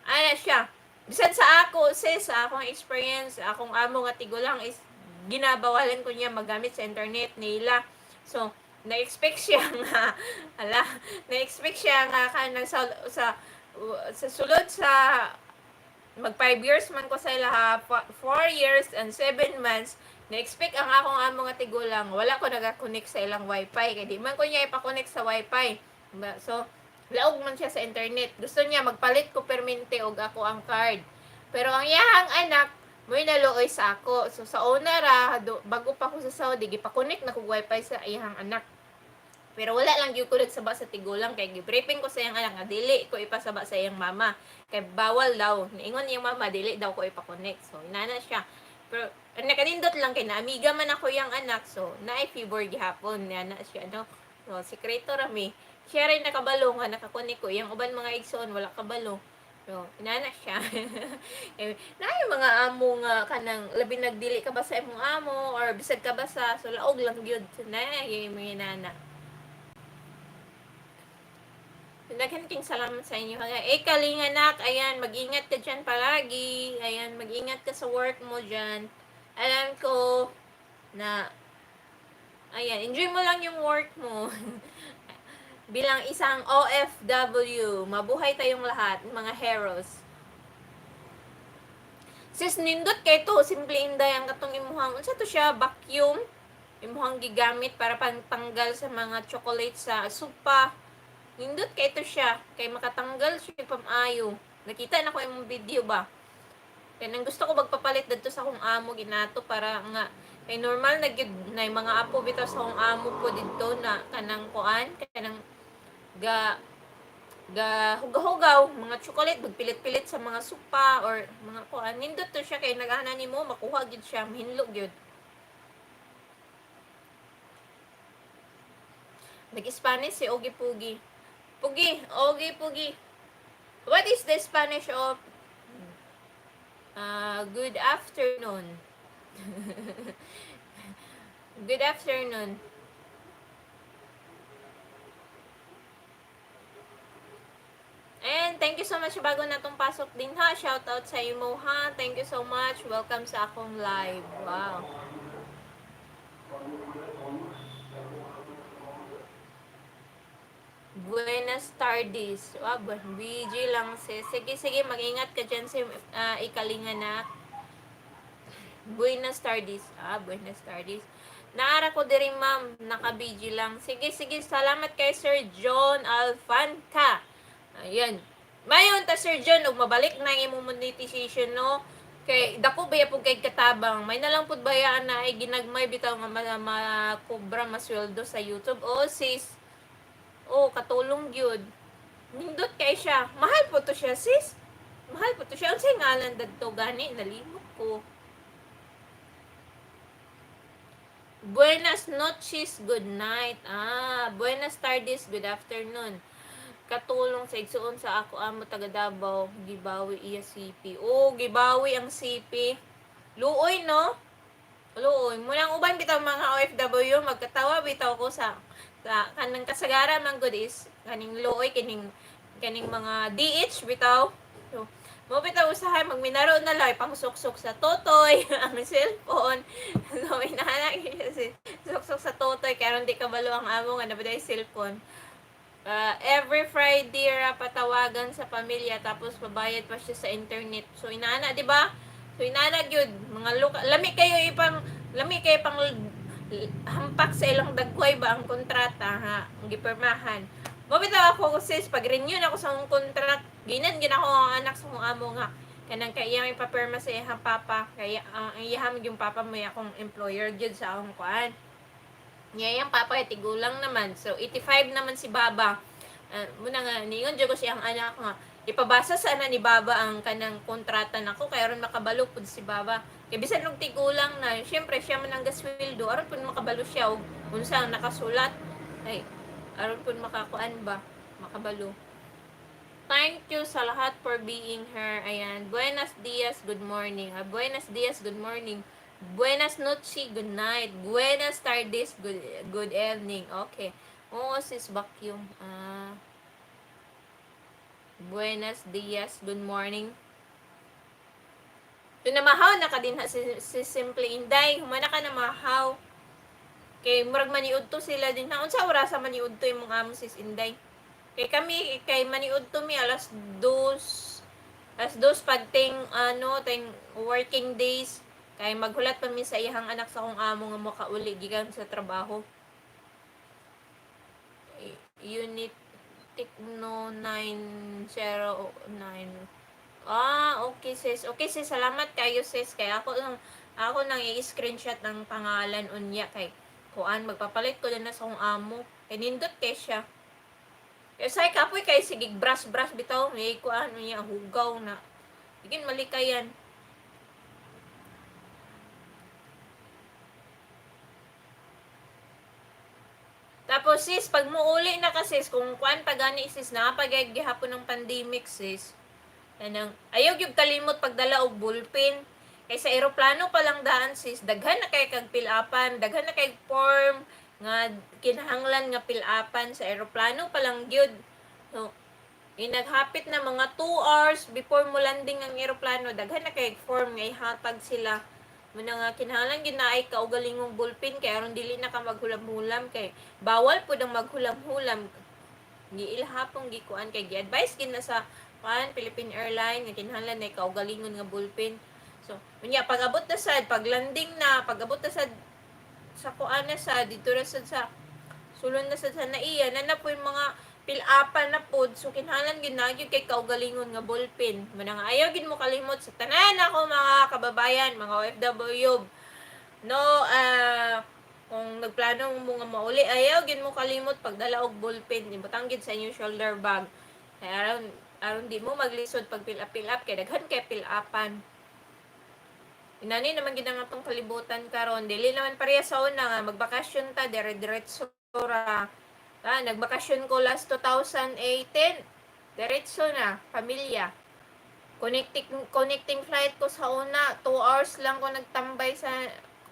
ana siya. Bisan sa ako, sis, sa akong experience, akong amo nga tigulang is ginabawalan ko niya magamit sa internet nila. So, na-expect siya nga, ala, na-expect siya nga kanang sa sulod sa mag 5 years man ko sa ilaha, 4 years and 7 months, na-expect ang akong amo nga tigulang wala ko naga-connect sa ilang wifi kay di man ko niya ipa-connect sa wifi. So, laog man siya sa internet. Gusto niya magpalit ko permente og ako ang card. Pero ang iyahang anak mo'y naluoy sa ako. So sa una ra, bago pa ko sa Saudi, gipa-connect na kog wifi sa iyahang anak. Pero wala lang gyud ko nagsaba sa tigulang kay gi-briefing ko sa iyang anak nga dili ko ipasaba sa iyang mama. Kay bawal daw. Niingon iyang mama dili daw ko ipa-connect. So inana siya. Pero nakanindot lang kay naamiga man ako iyang anak. So naay favor gihapon niya na siya, no. So sikreto ra mi. Siya rin nakabalo nga naka-connect ko. Iyang uban mga igsoon wala kabalo. So, inana siya. Eh, naay mga amo nga kanang labi nagdili ka ba sa imong amo or bisag ka ba sa, so laog lang gyud na yung mga inana. Daghan king salamat sa inyo. Eh, kalinganak, ayan, mag-ingat ka dyan palagi. Ayan, mag-ingat ka sa work mo dyan. Alam ko na, ayan, enjoy mo lang yung work mo. Bilang isang OFW, mabuhay tayong lahat, mga heroes. Sis, nindot kay to, Simple Inday, ang katong imuhang, unsa to siya, vacuum? Imuhang gigamit para pangtanggal sa mga chocolate sa sopa. Nindot kay to siya, kay makatanggal siya pamayo. Nakita na ko imong video ba? Kaya nang gusto ko magpapalit dadto sa akong amo ginato para nga kay normal na gyud na yung mga apo bitaw sa akong amo po didto na kanang kuan, kanang ga ga hugaw-hugaw mga chocolate, magpilit-pilit sa mga sopa or mga kuan. Nindot to siya kay nagana nimo makuha gyud siya, mahinlo gyud. Nag-Spanish si Ogie Pugi. Pugi, Ogie Pugi. What is the Spanish of good afternoon? Good afternoon. And thank you so much, bago na tong pasok din ha. Shout out sa imo ha. Thank you so much. Welcome sa akong live. Wow. Buenas tardes. Wow, BG lang sis. Sige, sige, mag-ingat ka dyan si ikalinganak. Buenas tardes. Ah, buenas tardes. Naara ko diri, ma'am, naka-BG lang. Sige, sige, salamat kay Sir John Alfanca. Ayan. Mayon ta, Sir John, ug mabalik na ang imong monetization, no? Kay dako baya pud kay katabang. May nalang pud bayaan na ay ginagmay bitaw nga makobra masweldo sa YouTube. Oh, sis. Oh, katulong gyud. Nindot kay siya. Mahal po to siya, sis. Mahal po to siya. Unsay ngalan dadto gani? Nalimot ko. Buenas noches, good night. Ah, buenas tardes, good afternoon. Katulong sa igsuon sa ako amo taga Davao, gibawi iya CP. Oh, gibawi ang CP. Luoy, no? Luoy. Mulang uban bitaw mga OFW, magkatawa bitaw ko sa kanang kasagara man gud is kaning luoy kining kaning mga DH bitaw. So, mo bitaw usahay magminaro na lang pangsuksok sa totoy ang cellphone. So inana si suksok sa totoy kay aron di kabalo ang amo nga nabaday cellphone. Every Friday ra patawagan sa pamilya, tapos pabayad pa siya sa internet. So inana, di ba? So inana gyud mga luka, lami kayo ipang lami kayo pang hampak sa ilang dagway ba ang kontrata ha, ang gipirmahan. Mo bitaw ako, sis, pag renew na ako sa akong contract, ginan gid ako ang anak sa akong amo nga kanang kay iyang ipapirma sa iyang papa, kay ang iyang yung papa mo akong employer gyud sa akong kuan. Niya iyang papa kay tigulang naman. So 85 naman si baba. Muna nga ningon jud ko siyang anak nga ipabasa sa ana ni baba ang kanang kontrata nako kay aron makabalo pud si baba. Kay bisan og tigulang na, syempre siya man ang gasweldo, aron pud makabalo siya og unsa ang nakasulat. Ay, aron pud makakuan ba, makabalo. Thank you sa lahat for being here. Ayan. Buenos dias, good morning. Ah, buenos dias, good morning. Buenas noches, good night. Buenas tardes, good evening. Okay. Oo, sis, vacuum. Ah. Buenos dias, good morning. So, namahaw na ka din ha, si Simple Inday. Humana ka na mahaw. Kay murag maniudto sila din ha. Unsa orasa maniudto imong amo, sis Inday? Kay kami kay maniudto mi alas 2, alas 2 pagting ano ting working days kay maghulat pa mi sa iyang anak sa akong amo nga makauli gikan sa trabaho. Unit Tecno 909. Ah, okay sis. Okay sis, salamat kayo sis. Kaya ako nang i-screenshot ng pangalan unya kay kuan, magpapalit ko din na sa akong amo. Kay nindot kay siya. Kay say kapoy kay sige brush brush bitaw may kuan niya hugaw na. Bigin malikayan. Tapos sis, pag muuli na ka sis, kung kuan pa gani sis, napagay gihapon ng pandemic sis. Kanang ayaw gyud kalimot pagdala og bullpen. Kay sa eroplano pa lang daan sis, daghan na kay kag pill-upan, daghan na kay form nga kinahanglan nga pill-upan sa eroplano pa lang gyud. So, inaghapit na mga 2 hours before mo landing ang eroplano, daghan na kay form nga ihatag sila. Muna nga kinahanglan gyud naay kaugalingong bullpen kay aron dili na ka maghulam-hulam kay bawal pud ang maghulam-hulam. Giilhapong gikuan kay gi-advise gid na sa kuan Philippine Airline nga kinahanglan na kaugalingon nga bullpen. So, unya pag abot na sad, pag landing na, pag abot na sad sa kuan na sa dito ra sad sa sulod na sad sa naiya na na po yung mga pill-upan na pod. So kinahanglan gyud na gyud kay kaugalingon nga ballpen. Mao na nga ayaw gyud mo kalimot sa tanan ako mga kababayan, mga OFW, no, kung nagplano mo nga mauli, ayaw gyud mo kalimot pagdala og ballpen. Ibutang gyud sa inyong shoulder bag kay aron aron di mo maglisod pag fill up, fill up, kay daghan kay fill upan. Inani naman gid ang atong kalibutan karon. Dili naman pareha sa una nga magbakasyon ta dire-diretso ra. Ah, nagbakasyon ko last 2018. Diretso na, pamilya. Connecting connecting flight ko sa una, 2 hours lang ko nagtambay sa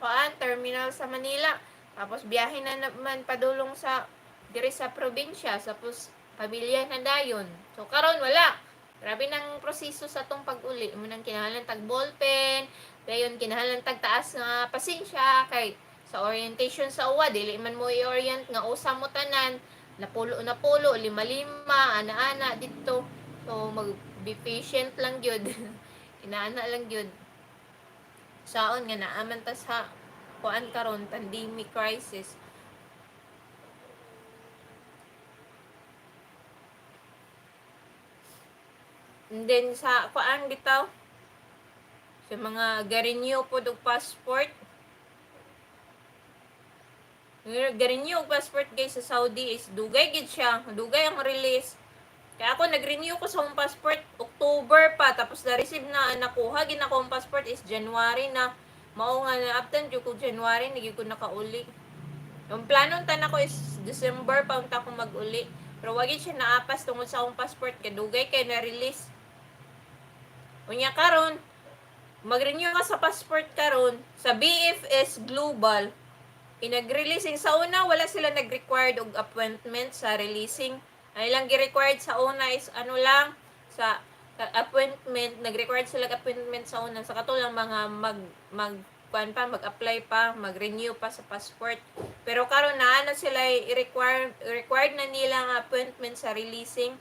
kuan terminal sa Manila. Tapos biyahe na naman padulong sa diri sa probinsya, tapos pamilya na dayon. So karon wala. Grabe nang proseso sa atong pag-uli. Mao nang kinahanglan tag ballpen, dayon kinahanglan tag taas nga pasensya kay sa orientation sa uwa dili man mo i-orient nga usa mo tanan, napulo napulo, lima lima, ana-ana didto. So mag be patient lang gyud. Inaana lang gyud. Saon nga naa man ta sa kuan karon, pandemic crisis. And then sa kuan bitaw sa mga ga-renew pod og passport. Ga-renew og passport, guys, sa Saudi is dugay gid siya, dugay ang release. Kaya ako nag-renew ko sa akong passport October pa, tapos na-receive na, nakuha gid nako ang passport is January na. Mao nga naabtan jud ko January na gyud ko nakauli. Ang plano ta nako is December pa unta ko mag-uli. Pero wa gid siya naapas tungod sa akong passport kay dugay kay na-release. Unya karon, mag-renew ka sa passport karon sa VFS Global, inag-releasing sa una wala sila nag-required og appointment sa releasing. Ang ilang gi-required sa una is ano lang sa appointment, nag-required sila og appointment sa una sa kato lang mga mag mag kuan pa, mag-apply pa, mag-renew pa sa passport. Pero karon na ano sila, i-require required na nila ang appointment sa releasing.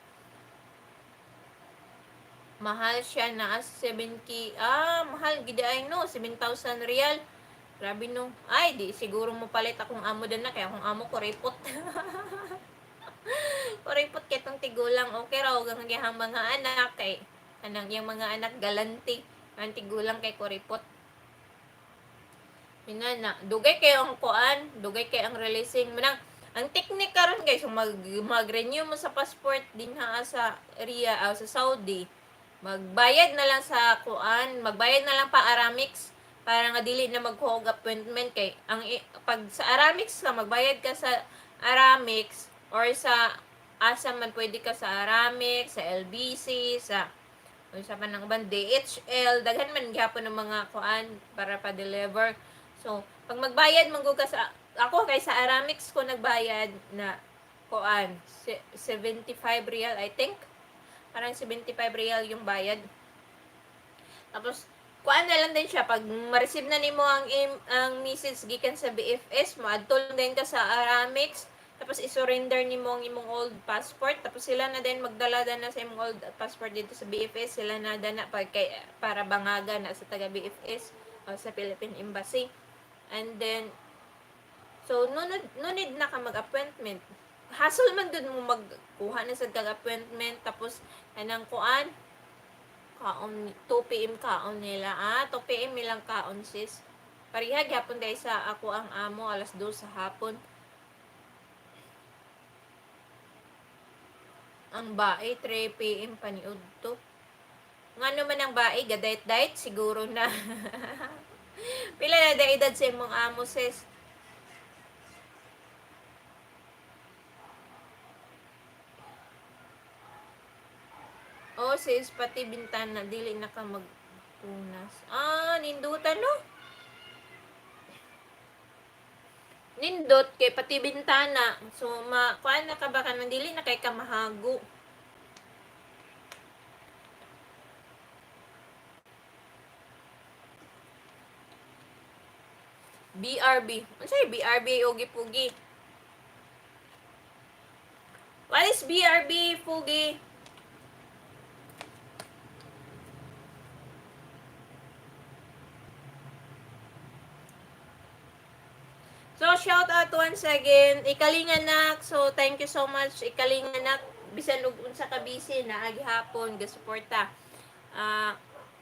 Mahal siya na as 7K. Ah, mahal gid ay no, 7,000 riyal. Grabe no. Ay, di siguro mo palit akong amo din na kaya akong amo kuripot. Kuripot kay tong tigulang, okay raw ang iyang mga anak kay anang iyang mga anak galante. Ang tigulang kay kuripot. Inana, dugay kay ang kuan, dugay kay ang releasing. Manang ang technique karon, guys, kung mag mag-renew mo sa passport dinha sa area sa Saudi, magbayad na lang sa kuan, magbayad na lang pa Aramex para nga dili na magkuha og appointment kay ang pag sa Aramex ka, magbayad ka sa Aramex or sa asa man pwede ka, sa Aramex, sa LBC, sa unsa pa nang uban, DHL, daghan man gihapon ng mga kuan para pa-deliver. So, pag magbayad man gud ka sa, ako kay sa Aramex ko nagbayad na kuan, 75 riyal I think. Parang 75 riyal yung bayad. Tapos kuan na lang din siya pag ma-receive na nimo ang message gikan sa VFS, moadto lang din ka sa Aramex, tapos i-surrender nimo ang imong old passport, tapos sila na din magdala na sa imong old passport dito sa VFS, sila na dana pag kay, para bangaga na sa taga VFS o sa Philippine Embassy. And then so no need na ka mag-appointment. Hassle man gud mo magkuha na sad kag appointment, tapos kanang kuan kaon 2 PM kaon nila. Ah, 2 PM ilang kaon, sis. Pareha gyapon dahil sa ako ang amo, alas 2 sa hapon. Ang bae 3 PM paniud to. Ngano man ang bae, ga-diet-diet siguro na. Pila na da edad sa imong amo, sis? Oh, sis, pati bintana dili na ka magpunas. Ah, nindutan no? Nindot kay pati bintana. So ma kuan na ka ba kanang dili na kay ka mahago. BRB. Unsay BRB, Ogi Pugi? What is BRB, Fugi? So, shout out once again, Ikalinganak. So, thank you so much, Ikalinganak. Bisan og unsa ka busy, naa gihapon, gasuporta. Ah,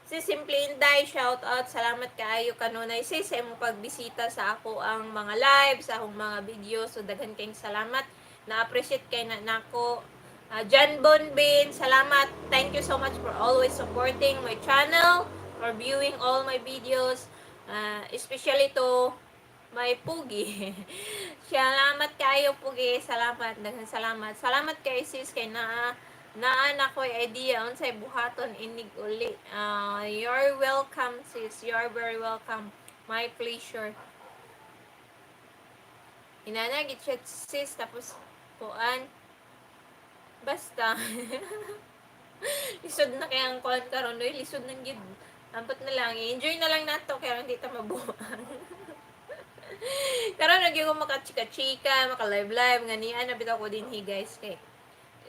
si Simple Inday, shout out. Salamat kaayo kanunay sis sa imong pagbisita sa ako ang mga live, sa akong mga video. So, daghan kayong salamat. Na-appreciate kay na nako. John Bonbin, salamat. Thank you so much for always supporting my channel, for viewing all my videos. Especially to my Pugi. Salamat kayo, Pugi. Salamat. Daghang salamat. Salamat kay sis kay naa naa na ko'y idea unsay buhaton inig uli. You're welcome, sis. You're very welcome. My pleasure. Inana gid siya, sis, tapos kuan basta lisod na kay ang kuan karon oy, lisod nang gid. Ambot na lang, i-enjoy na lang nato kay hindi ta mabuang. Karon lagi ko maka-chika-chika, maka-live-live nga niya na bitaw ko dinhi, guys, kay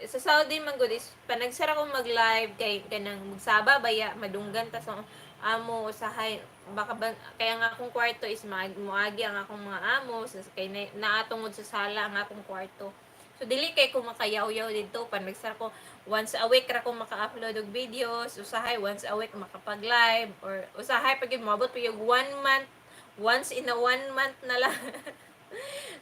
sa Saudi man gud is panagsara ko mag-live kay kanang magsaba baya, madunggan ta sa amo usahay, baka ba, kaya nga akong kwarto is moagi ang akong mga amo sa kay na, naatungod sa sala ang akong kwarto. So dili kay ko makayaw-yaw didto panagsara ko. Once a week ra ko maka-upload og videos, usahay once a week makapag-live, or usahay pag moabot pa yung one month, once in a one month na lang.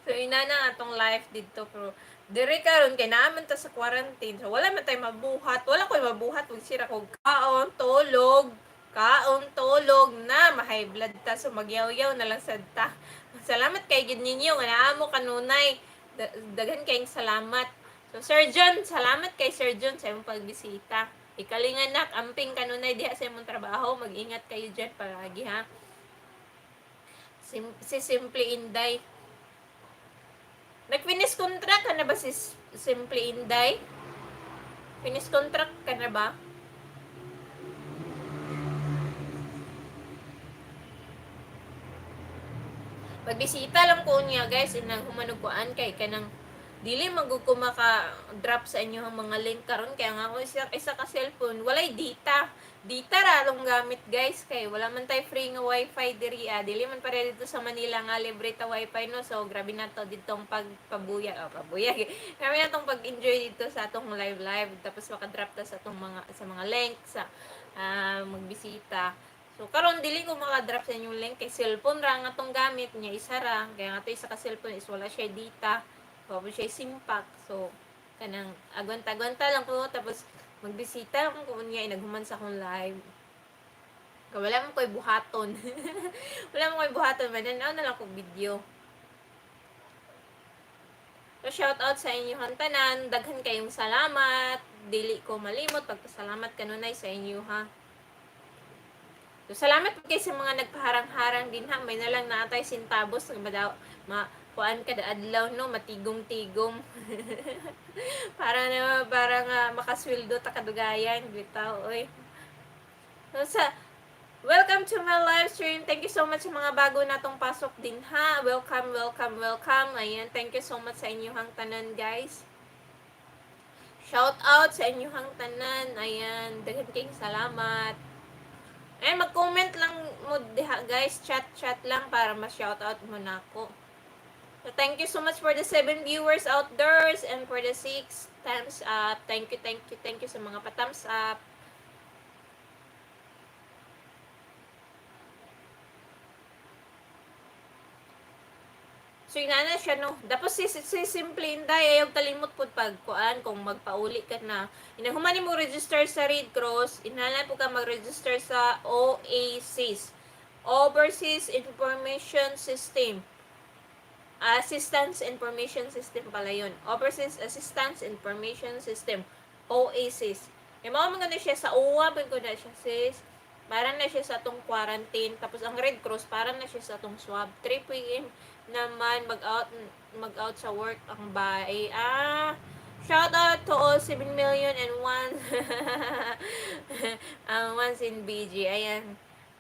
So ina na atong life didto, pero dire karon kay naa man ta sa quarantine, so wala man tay mabuhat, wala koy mabuhat ug sira kog kaon, tulog, kaon, tulog na, ma-high blood ta, so magyaw-yaw na lang sad ta. Salamat kay gid ninyo nga naa mo kanunay. Daghan kayong salamat. So Sir John, salamat kay Sir John sa imong pagbisita. Ikalinganak, amping kanunay diha sa imong trabaho, mag-ingat kayo dyan palagi ha. Si Simple Inday. Nag-finish contract ka na ba, si Simple Inday? Finish contract ka na ba? Pagbisita lang ko niya, guys, inang humanog kuan kay kanang dili man gud ko maka drop sa inyo ang mga link karon kaya nga ako isa ka cellphone walay data. Data ra atong gamit, guys, kay wala man tay free nga wifi diri ah. Dili man pare dito sa Manila nga libre ta wifi, no? So grabe na to ditong pagpabuyag, oh, pabuyag, grabe na tong pag-enjoy dito sa atong live live, tapos maka-drop ta sa atong mga sa mga link sa magbisita. So karon dili ko maka-drop sa inyong link kay cellphone ra nga atong gamit niya, isa ra. Kaya nga to isa ka cellphone is wala siya data. Wala siya SIM pack. So kanang agwanta-agwanta lang ko, tapos magbisita lang ko niya inaghuman sa akong live. Kay wala man ko'y buhaton. Wala man ko'y buhaton, mananaw na lang kog video. So shout out sa inyong tanan, daghan kayong salamat. Dili ko malimot pagpasalamat kanunay sa inyo ha. So, salamat po kay sa mga nagpaharang-harang din ha. May nalang naatay sintabos nga madaw ma kuan kada adlaw, no, matigom-tigom. Para na para nga makasweldo ta kadugayan bitaw oy. So, sa welcome to my live stream. Thank you so much sa mga bago natong pasok din ha. Welcome, welcome, welcome. Ayan, thank you so much sa inyong tanan, guys. Shout out sa inyong tanan. Ayan, daghan kayong salamat. Eh, mag-comment lang mo diha, guys. Chat-chat lang para ma-shoutout mo na ako. So, thank you so much for the seven viewers out there and for the six thumbs up. Thank you, thank you, thank you sa mga pa-thumbs up. So, yun na siya, no. Tapos, si Simple Inday, ayaw kalimot po pag kuan, kung magpauli ka na. Inahuman mo register sa Red Cross, inalan po ka mag-register sa OASIS. Overseas Information System. Assistance Information System pala yun. Overseas Assistance Information System. OASIS. Yung mga na siya sa OWWA, ko na siya, sis. Para na siya sa atong quarantine. Tapos ang Red Cross, para na siya sa atong swab. 3 p.m. naman mag-out sa work ang bae. Ah, shout out to all 7 million and one ang ones in BG. Ayan.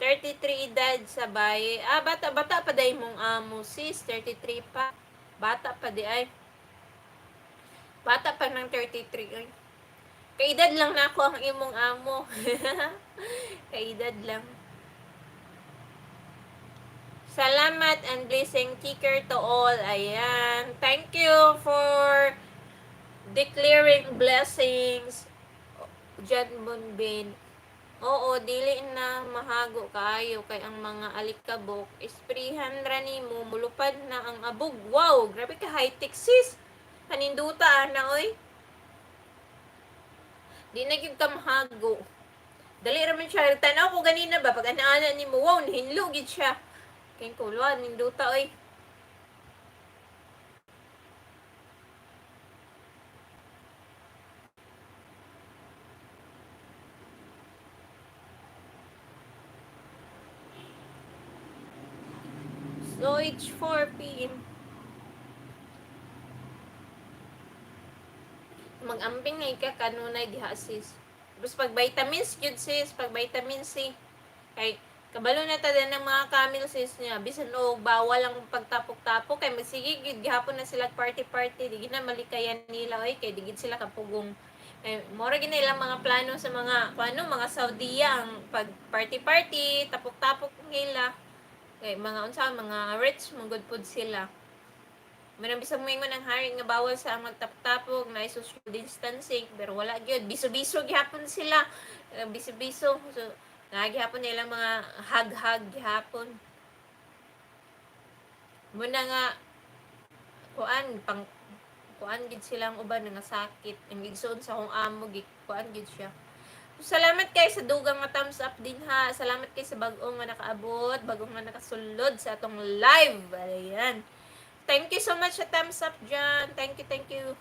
33 edad sa baye. Ah, bata bata pa day mong amo, sis, 33 pa. Bata pa di ay. Bata pa ng 33 ay. Kaedad lang na ako ang imong amo. Kaedad lang. Salamat and blessing. Take care to all. Ayan. Thank you for declaring blessings. Jan Bonbin. Oo, dili na mahago kaayo kay ang mga alikabok isprihan ra nimo, mulupad na ang abog. Wow, grabe ka high-tech, sis. Kaninduta ana oy. Di na gyud ka mahago. Dali ra man siya. Tanaw ko ganina ba pag ana-ana nimo, wow, nihinlo gid siya. Kay kulwa ninduta oy. So it's 4 p.m. Mag-amping na ka kanunay diha, sis. Tapos pag vitamins jud, sis, pag vitamin C. Kay kabalo na ta din ng mga camel, sis, niya. Bisan og bawal ang pagtapok-tapok kay magsige gyud gihapon na sila party-party, di gid na malikayan nila oy, kay di gid sila kapugong. Eh, mora gid na ilang mga plano sa mga kuano, mga Saudiya, ang pag party-party, tapok-tapok nila. Kay mga unsa, mga rich man gud pud sila. Manang bisag moingon ang hari nga bawal sa magtapok-tapok, na social distancing, pero wala gyud. Biso-biso gihapon sila. Eh, biso-biso. So, naa gihapon nilang mga hag-hag gihapon. Muna nga kuan pang kuan gid silang uban nga sakit. Ang igsoon sa akong amo gi kuan gid siya. Salamat kay sa dugang nga thumbs up din ha. Salamat kay sa bag-o nga nakaabot, bag-o nga nakasulod sa atong live. Ayan. Thank you so much sa thumbs up dyan. Thank you, thank you.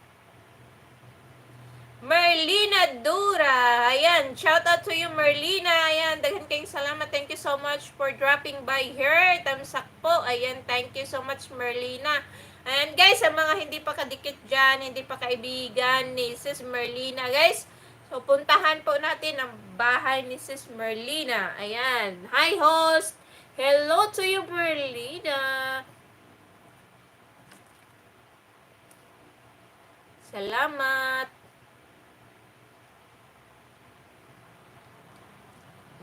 Merlina Dura. Ayan, shout out to you, Merlina. Ayan, daghan kayong salamat. Thank you so much for dropping by here. Thumbs up po. Ayan, thank you so much, Merlina. Ayan, guys, sa mga hindi pa kadikit dyan, hindi pa kaibigan ni Sis Merlina, guys. So, puntahan po natin ang bahay ni Sis Merlina. Ayan. Hi, host! Hello to you, Merlina. Salamat.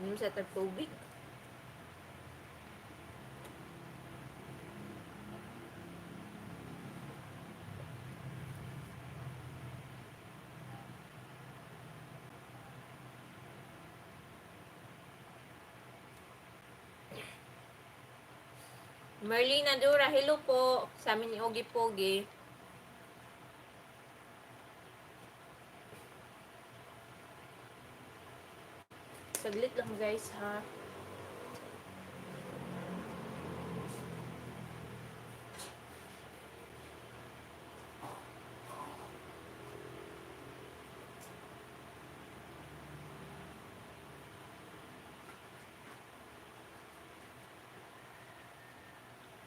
Inom sa tubig. Merlina Dura, hello po. Sa amin ni Ogie Pogi. Saglit lang, guys, ha.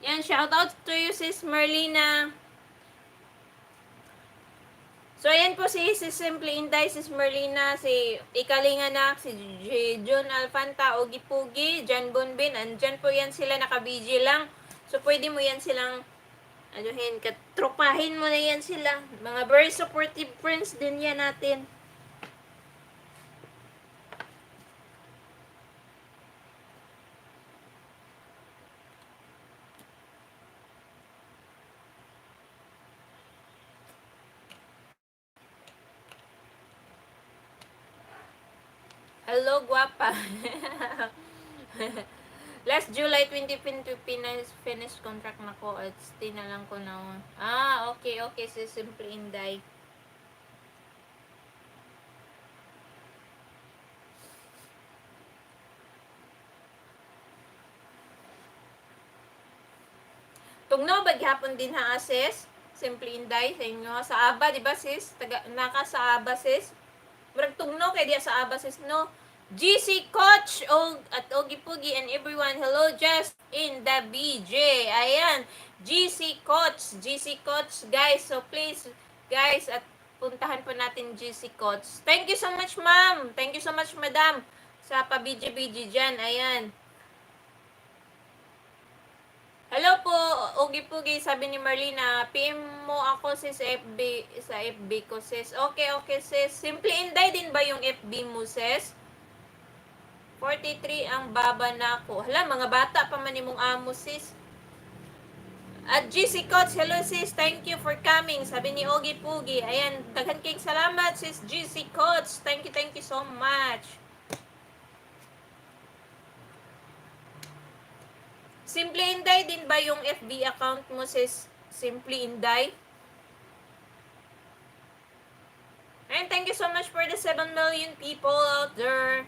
Yan, shout out to you, Sis Merlina. So, ayan po si Simple Inday, Sis Merlina, si Ikalinganak, si Jun Alfanta, Ogi Pugi, Jan Bonbin, andyan po yan sila, naka-BG lang. So, pwede mo yan silang, anuhin, katropahin mo na yan sila. Mga very supportive friends din yan natin. Hello, guwapa. Last July 2020, finish contract na ko at stay na lang ko na. Ah, okay. Si Simple Inday. Tugnaw ba gihapon din ha, sis? Simple Inday sa inyo. Sa Aba, di ba, sis? Taga, naka sa Aba, sis? Murag tugnaw kay diya sa Aba, sis, no? GC Coach og at Ogie Pugi and everyone. Hello, just in the BJ. Ayan, GC Coach, GC Coach, guys. So please, guys, at puntahan po natin GC Coach. Thank you so much, ma'am. Thank you so much, madam. Sa pa BJ BJ dyan. Ayan. Hello po, Ogie Pugi, sabi ni Marlena, PM mo ako, sis, FB, sa FB ko, sis. Okay, sis. Simple Inday din ba yung FB mo, sis? 43 ang baba nako. Hala, mga bata pa man imong amo, sis. At GC Coach, hello sis, thank you for coming. Sabi ni Ogie Pugi. Ayan, daghan kayong salamat, sis GC Coach. Thank you so much. Simple Inday din ba yung FB account mo, sis? Simply Inday? And thank you so much for the 7 million people out there.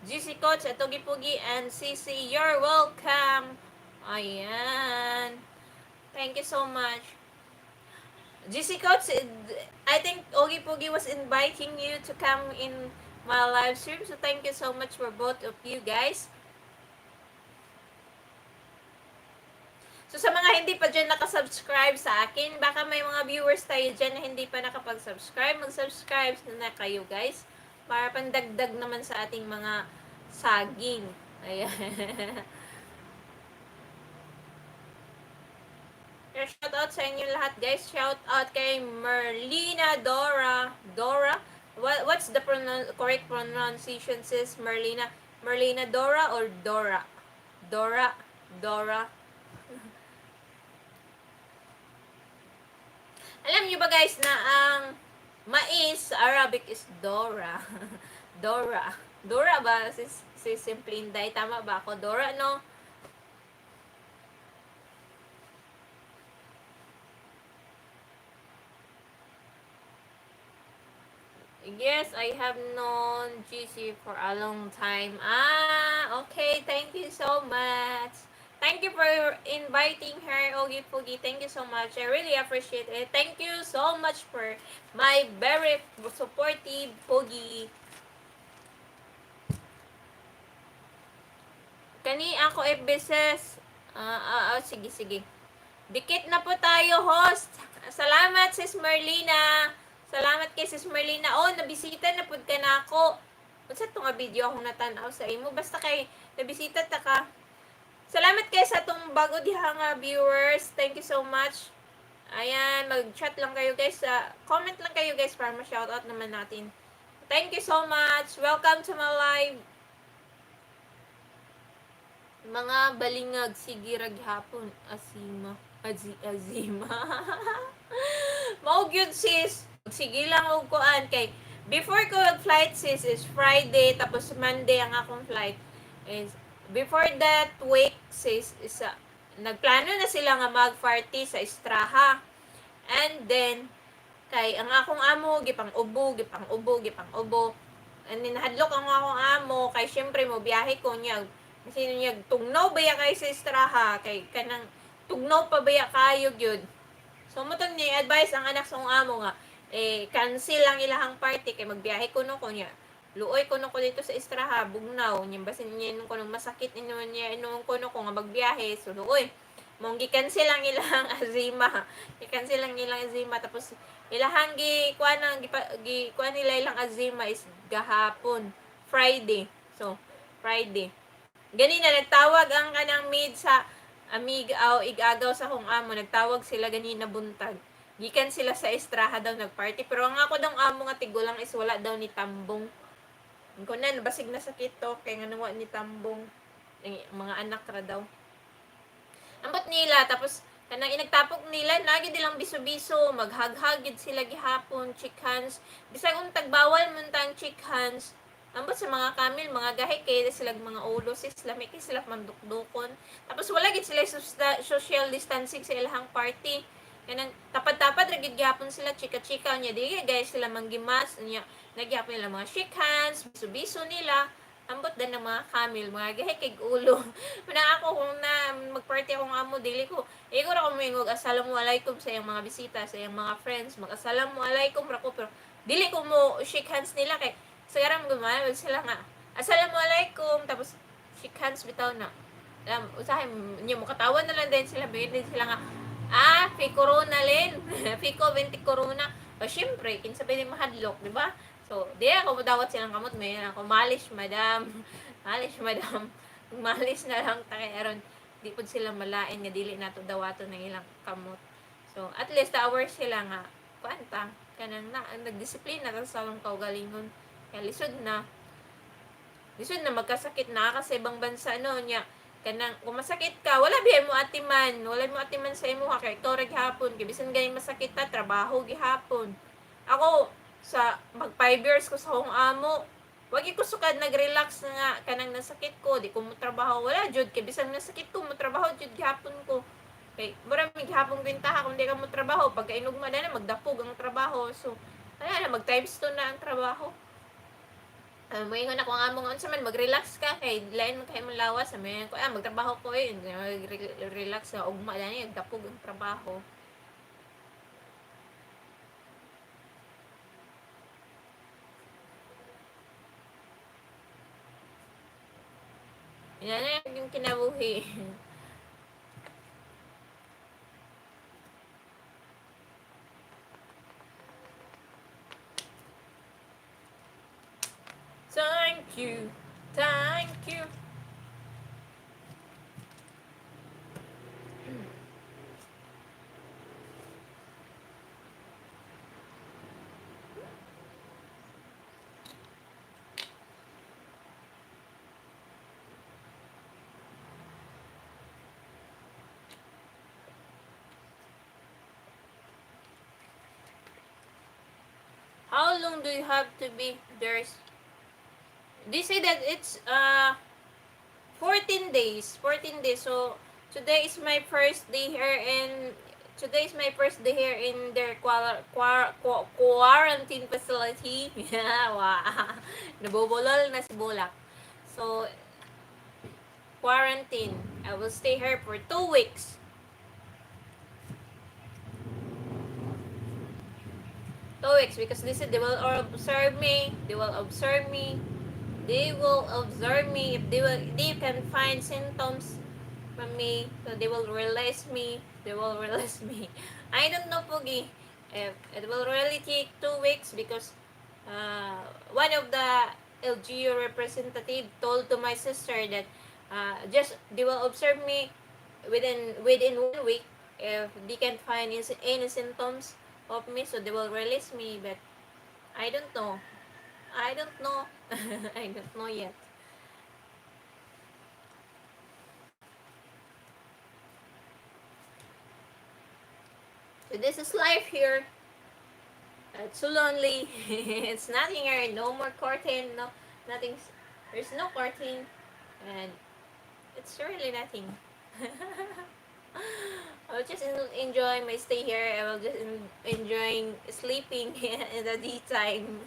GC Coach, at Ogie Pugi, and CC, you're welcome. Ayan. Thank you so much. GC Coach, I think Ogie Pugi was inviting you to come in my live stream. So thank you so much for both of you guys. So sa mga hindi pa dyan nakasubscribe sa akin, baka may mga viewers tayo dyan na hindi pa nakapag-subscribe, mag-subscribe na kayo, guys. Para pandagdag naman sa ating mga saging. Ayan. Shout out sa inyo lahat, guys. Shout out kay Merlina Dora. Dora? What's the correct pronunciation, sis? Merlina? Merlina Dora or Dora? Dora? Dora? Alam niyo ba, guys, na ang mais sa Arabic is Dora? Dora. Dora ba? Si Simple Inday. Tama ba ako? Dora, no? Yes, I have known GC for a long time. Ah, okay. Thank you so much. Thank you for inviting her, Ogie Pugi. Thank you so much. I really appreciate it. Thank you so much for my very supportive Pugi. Kani ako FB, sis. Ah, sige, sige. Dikit na po tayo, host. Salamat, sis Merlina. Salamat kay sis Merlina. Oh, nabisita na pud ka na ako. Unsa to nga video akong natanaw sa imo? Basta kay nabisita ta ka. Salamat kay sa atong bago diha nga viewers. Thank you so much. Ayan, mag-chat lang kayo, guys. Comment lang kayo, guys, para ma-shoutout naman natin. Thank you so much. Welcome to my live. Mga balingag, sige ra gihapon. Asima. Azima. Mao gyud, sis. Sige lang og kuan kay before ko mag-flight, sis, is Friday, tapos Monday ang akong flight. Is before that week, sis, is nagplano na sila nga mag-party sa Estraha. And then kay ang akong amo gipang ubo, gipang ubo, gipang ubo. And then nahadlok ang akong amo kay syempre mo biyahe ko niya. Sino niya tugnaw baya kay sa Estraha kay kanang tugnaw pa baya kayo gyud. So mo ni advice ang anak sa akong amo nga eh cancel lang ilahang party kay magbiyahe ko no ko niya. Luoy ko no ko dito sa Estraha, bugnaw niya, basin niya nung kuno masakit inyo niya inon ko no ko nga magbiyahe, so luoy. Mong gi-cancel ang ilang azima. Gi-cancel ang ilang azima, tapos ilahang gi kuan ang gi, gi kuan nila ilang azima is gahapon, Friday. So Friday. Ganina nagtawag ang kanang maid sa amig aw igagaw sa akong amo, nagtawag sila ganina buntag. Gikan sila sa Estraha daw nagparty, pero ang ako daw amo nga tigulang is wala daw ni tambong. Ko na basig na sakit to kay nga wa ni tambong. Ang mga anak ra daw. Ambot nila, tapos kanang inagtapok nila lagi dilang biso-biso, maghaghag gid sila gihapon, shake hands. Bisag untag bawal man tang shake hands. Ambot sa mga kamil, mga gahi kay sila mga ulo, sis, lami kay sila mandukdukon. Tapos wala gid sila social distancing sa ilahang party. Kanang tapad-tapad ra gid gihapon sila, chika-chika nya di guys sila manggimas nya nagyapon nila mga shake hands, biso-biso nila. Ambot dan ng mga kamil, mga gahi kay ulo. Manang ako kung na magparty akong amo, dili ko igo ra ko moingog assalamu alaikum sa iyang mga bisita, sa iyang mga friends, mag assalamu alaikum ra ko, pero dili ko mo shake hands nila kay sa garam gumawa sila nga assalamu alaikum tapos shake hands bitaw na. Usahay niya mo katawan na lang din sila, bigyan din sila nga ah, fi corona lin. Fi 20 corona. O syempre, kinsa pwede mahadlok, di ba? So, di ako dawat silang kamot, may ako malish, madam. Malish, madam. Malis na lang ta kay aron di pud sila malain nga dili nato dawaton ng ilang kamot. So, at least aware sila nga kuan ta kanang na nagdisiplina ta sa akong kaugalingon. Kaya lisod na. Lisod na magkasakit na ka sa ibang bansa, no, nya kanang kung masakit ka, wala biya mo atiman, wala mo atiman sa imo kay ikaw ra gihapon, kay bisan gani masakit ta, trabaho gihapon. Ako sa mag 5 years ko sa akong amo, wag ko sukad nag-relax na nga kanang nasakit ko, di ko mo trabaho, wala jud, kay bisan nasakit ko, mo trabaho jud gihapon ko. Kay mura mi gihapon kwentaha kung di ka mo trabaho, pagka inugma na magdapog ang trabaho. So, wala na, mag times 2 na ang trabaho. Moingon ako ang amo nga, unsa man, mag-relax ka kay lain man kay imong lawas. Sabi ko, ah, magtrabaho ko eh, relax na ugma na ni dapog ang trabaho. Yan na yung kinabuhi. Thank you. Thank you. How long do you have to be there? They say that it's 14 days. 14 days. So today is my first day here in today is my first day here in their quarantine facility. Yeah, wow. Nabubulol na si Bulak. So quarantine. I will stay here for 2 weeks. 2 weeks because they said they will observe me. They will observe me. They will observe me. If they can find symptoms from me, so they will release me. They will release me. I don't know, Pugi. If it will really take 2 weeks because one of the LGU representative told to my sister that just they will observe me within one week. If they can find any symptoms of me, so they will release me. But I don't know. I don't know. I don't know yet. So this is life here. It's so lonely. It's nothing here. No more curtain. No, nothing. There's no curtain, and it's really nothing. I will just enjoy my stay here. I will just enjoying sleeping in the daytime.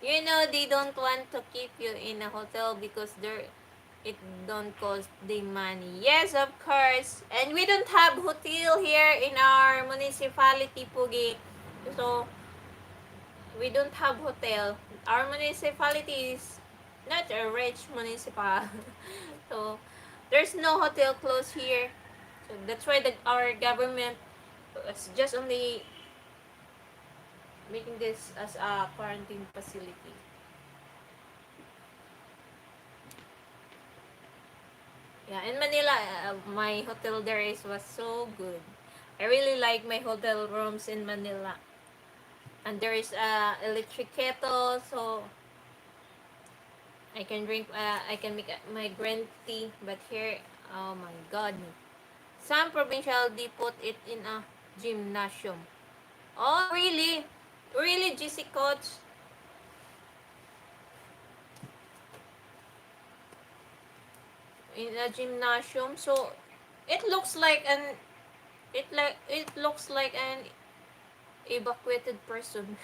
They don't want to keep you in a hotel because there it don't cost the money. Yes, of course. And we don't have hotel here in our municipality, Pugi. So, we don't have hotel. Our municipality is not a rich municipal. So, there's no hotel close here. So, that's why our government is just only making this as a quarantine facility. Yeah, in Manila, my hotel there is was so good. I really like my hotel rooms in Manila. And there is a electric kettle, so I can drink. I can make my green tea. But here, oh my God, some provincial, they put it in a gymnasium. Oh, really? Really, GC Coach? In a gymnasium. So it looks like an evacuated person.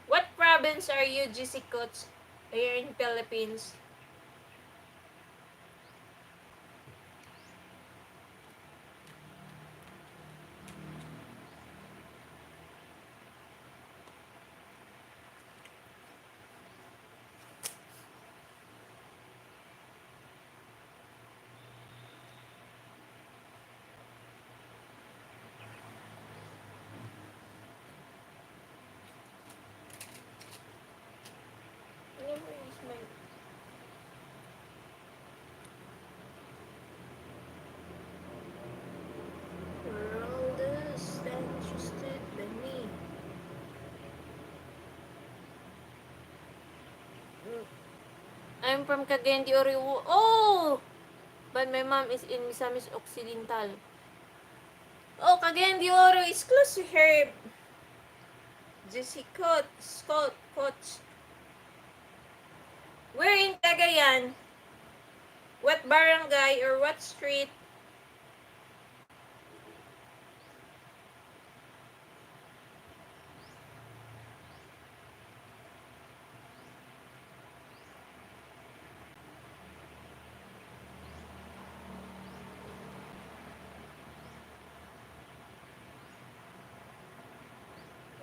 What province are you, GC Coach? Here in Philippines? I never use my I'm from Cagayan de Oro. Oh! But my mom is in Misamis Occidental. Oh, Cagayan de Oro is close to here. Jessica Scott Coach. Where in Cagayan? What barangay or what street?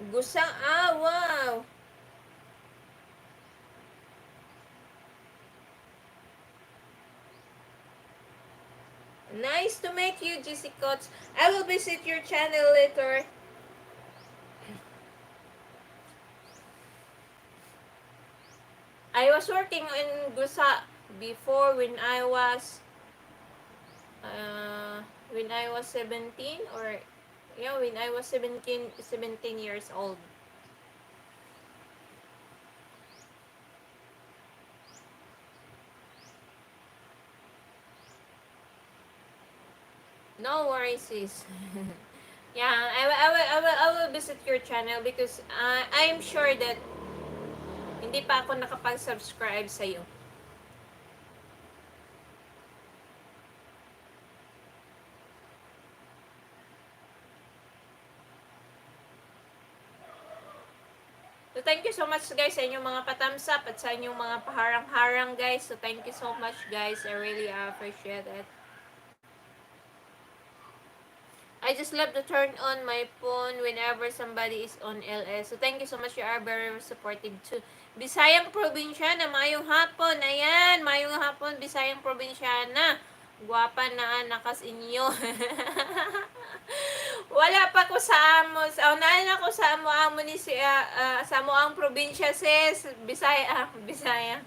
Gusang, ah, wow. Nice to meet you, Jessica. I will visit your channel later. I was working in Gusa before when I was 17 or, yeah, when I was 17 years old. No worries, sis. Yeah, I will visit your channel because I'm sure that hindi pa ako nakapag-subscribe sa'yo. So, thank you so much, guys, sa inyong mga pa-thumbs up at sa inyong mga paharang-harang, guys. So thank you so much, guys. I really appreciate it. I just love to turn on my phone whenever somebody is on LS. So thank you so much. You are very supportive too. Bisayang Probinsyana, maayong hapon. Ayan, maayong hapon, Bisayang Probinsyana. Gwapa na nakas inyo. Wala pa ko sa amo. Oh, naan ako sa amo amo ni si sa amo ang probinsya, sis. Bisaya, Bisaya.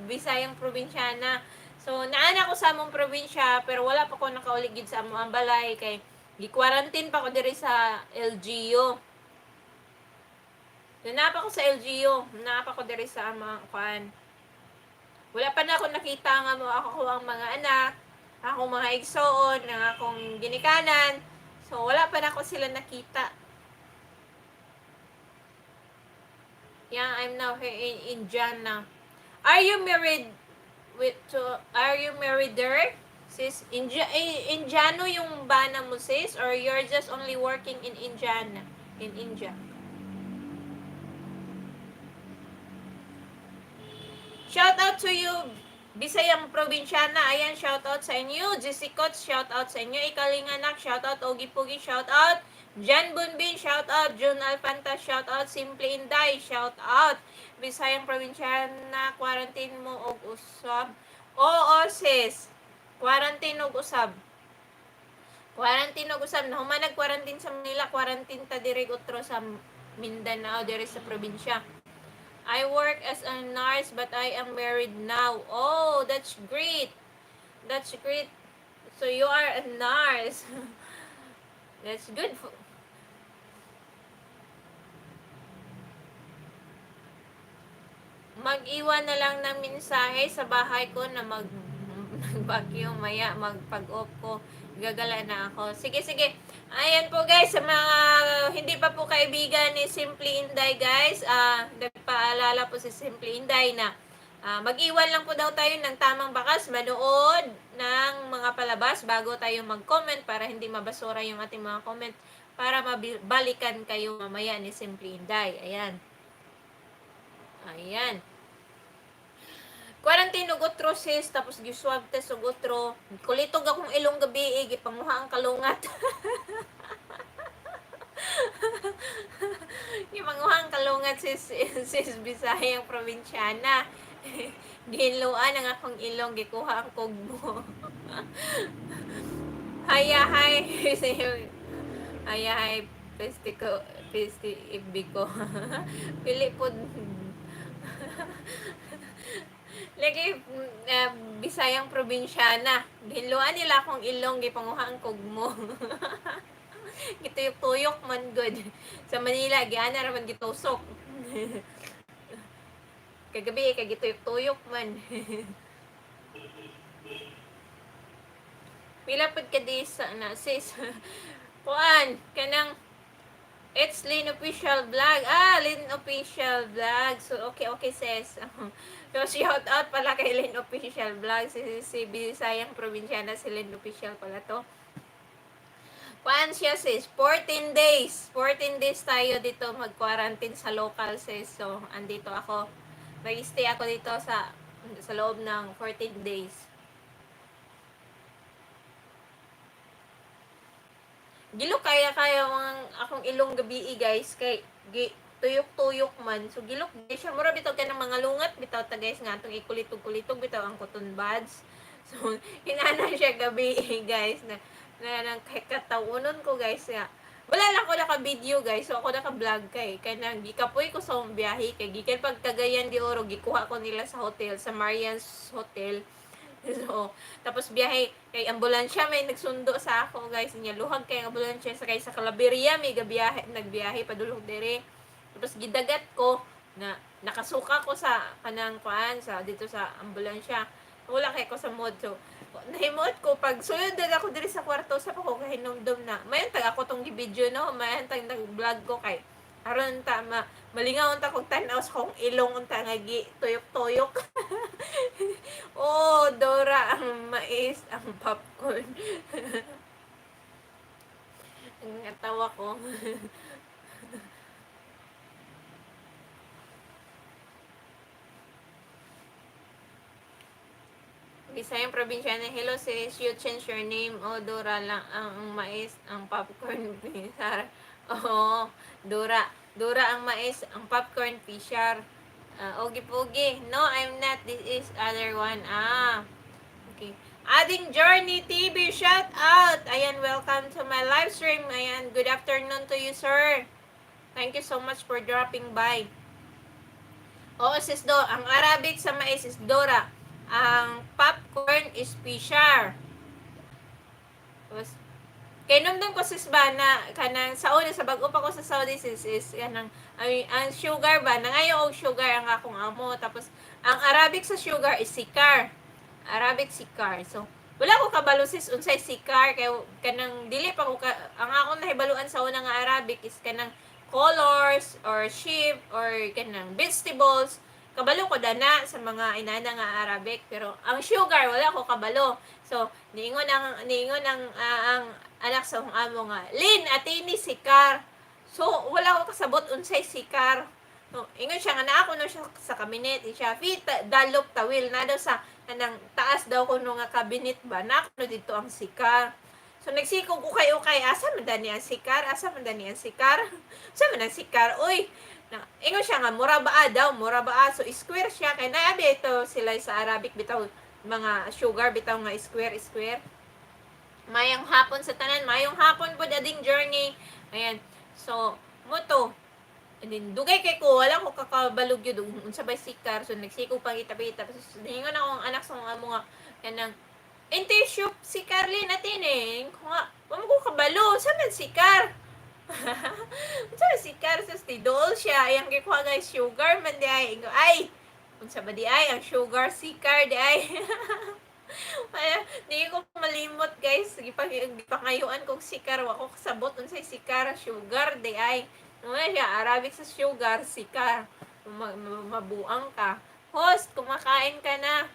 Bisayang Probinsyana. So naan ako sa among probinsya pero wala pa ko nakauli gid sa amo ang balay kay gi-quarantine pa ko diri sa LGU. So, naa pa ko sa LGU, naa pa ko diri sa among kuan. Wala pa na ako nakita nga mo ako ang mga anak, akong mga igsoon, ang akong ginikanan. So wala pa na ako sila nakita. Yeah, I'm now here in Indiana. Are you married with to are you married there? Sis, Indiano yung bana mo, sis, or you're just only working in Indiana, in India? Shout out to you, Bisayang Probinsyana. Ayan, shout out sa inyo. Jessica, shout out sa inyo. Ikalinganak, shout out. Ogi Pugi, shout out. Jan Bunbin, shout out. Jun Alfanta, shout out. Simple Inday, shout out. Bisayang Probinsyana, quarantine mo og usab. Oo, sis. Quarantine og usab. Quarantine og usab. Nahuman nag-quarantine sa Manila, quarantine ta diri utro sa Mindanao, diri sa probinsya. I work as a nurse but I am married now. Oh, that's great. That's great. So you are a nurse. That's good. Mag-iwan na lang ng mensahe sa bahay ko na nagbagyo maya, magpag-off ko. Gagala na ako. Sige, sige. Ayan po, guys, sa mga hindi pa po kaibigan ni Simple Inday, guys, nagpaalala po si Simple Inday na mag-iwan lang po daw tayo ng tamang bakas, manood ng mga palabas bago tayo mag-comment para hindi mabasura yung ating mga comment para mabalikan kayo mamaya ni Simple Inday. Ayan. Ayan. Quarantine og utro, sis, tapos gi-swab test og utro. Kulitog akong ilong gabi, eh, gipanguha ang kalungat. Gipanguha ang kalungat, sis, sis Bisayang Probinsyana. Gihinluan ang akong ilong, gikuha ang kugbo. Haya hay. Haya hay, peste ko, peste ibig ko. Pili po lagi Bisayang Probinsyana. Gihinluan nila akong ilong, gipanguha ang kugmo. Gituyok-tuyok man gud. Sa Manila, giana ra man gitusok. Kagabi kay gituyok-tuyok man. Pila pud ka days sa na, sis? Kuan, kanang It's Lynn Official Vlog. Ah, Lynn Official Vlog. So, okay, sis. So, shout out pala kay Lynn Official Vlog. Si Bisayang Probinsyana, si Lynn Official pala to. Kuan siya, sis. 14 days. 14 days tayo dito mag-quarantine sa local, sis. So, andito ako. Mag-stay ako dito sa loob ng 14 days. Gilok kaya kaya mga akong ilong gabi, guys, kay gi, tuyok-tuyok man. So gilok di siya, mura bitaw ka ng mga lungat bitaw ta, guys, nga atong ikulitog-kulitog bitaw ang cotton buds. So inana siya gabi, guys, na na nang kay katawunon ko, guys, nga wala lang ko naka-video, guys. So ako naka-vlog kay kanang gikapoy ko sa akong biyahe kay gikan pag Cagayan de Oro, gikuha ko nila sa hotel, sa Marian's Hotel. So, tapos biyahe kay ambulansya may nagsundo sa ako, guys, niya luhag kay ang ambulansya sa kay sa Claveria may gabiyahe, nagbiyahe padulong dere. Tapos gidagat ko na nakasuka ko sa kanang kuan sa dito sa ambulansya. Wala kay ko sa mood. So, nahimot ko pag sulod na ako diri sa kwarto sa pa ko kahinumdum na mayon tag ako tong gi-video, no, mayon tag nag-vlog ko kay aron ta ma malingaw unta kog tan-aw sa akong ilong unta nga gi tuyok-tuyok. Oh, Dora ang mais, ang popcorn. Ang natawa ko. Bisayang Probinsyana, hello sis, you change your name. Oh, Dora lang ang mais, ang popcorn pisar. Oo, Dora. Dora ang mais, ang popcorn pishar. Ogi Pogi. No, I'm not. This is other one. Ah, okay. Ading Journey TV, shout out! Ayan, welcome to my live stream. Ayan, good afternoon to you, sir. Thank you so much for dropping by. Oo, sis Do. Ang Arabic sa mais is Dora. Ang popcorn is pishar. Tapos, kay numdum ko, sis, ba na kanang sa una sa bag-o pa ko sa Saudi, sis, is kanang ang sugar ba, nangayo og sugar ang akong amo, tapos ang Arabic sa sugar is sikar. Arabic sikar. So wala ko kabalo, sis, unsay sikar kay kanang dili pa ko ka, ang akong nahibaluan sa una nga Arabic is kanang colors or sheep or kanang vegetables. Kabalo ko dana sa mga inana nga Arabic, pero ang sugar wala ko kabalo. So niingon ang anak sa akong amo nga, "Lin, atini sikar." So wala ko kasabot unsay sikar. No, ingon siya nga naa ko no siya sa cabinet siya fit dalop tawil na daw sa kanang taas daw kuno nga cabinet ba na kuno dito ang sikar. So nagsikog ko kay ukay, asa man dani ang sikar, asa man dani ang sikar, sa man ang sikar, oy? Na, ingon siya nga murabaa daw, murabaa. So square siya kay naabi ito sila sa Arabic bitaw mga sugar bitaw nga square square. Mayong hapon sa tanan, mayong hapon po, Ading Journey. Ayan. So, mo to. And then, dugay kay ko, wala ko kakabalog yun, unsa bay sikar. So, nagsikog pang itabi-ita. Tapos, ningon ako ang anak sa mga mga, kanang, Inte si Carly natin eh. Ko nga, wala ko kabalo. Sa man sikar? Unsa man sikar? Sa tidol siya. Ayang gikuha guys, sugar man di ay. Ingo, ay, unsa ba di ay? Ang sugar sikar di ay. Kaya, di ko malimot, guys. Gipangayuan kong sikar. Wa ko kasabot unsay sikar. Sugar di ay. Ano siya, Arabic sa sugar, sikar. Mabuang ka. Host, kumakain ka na.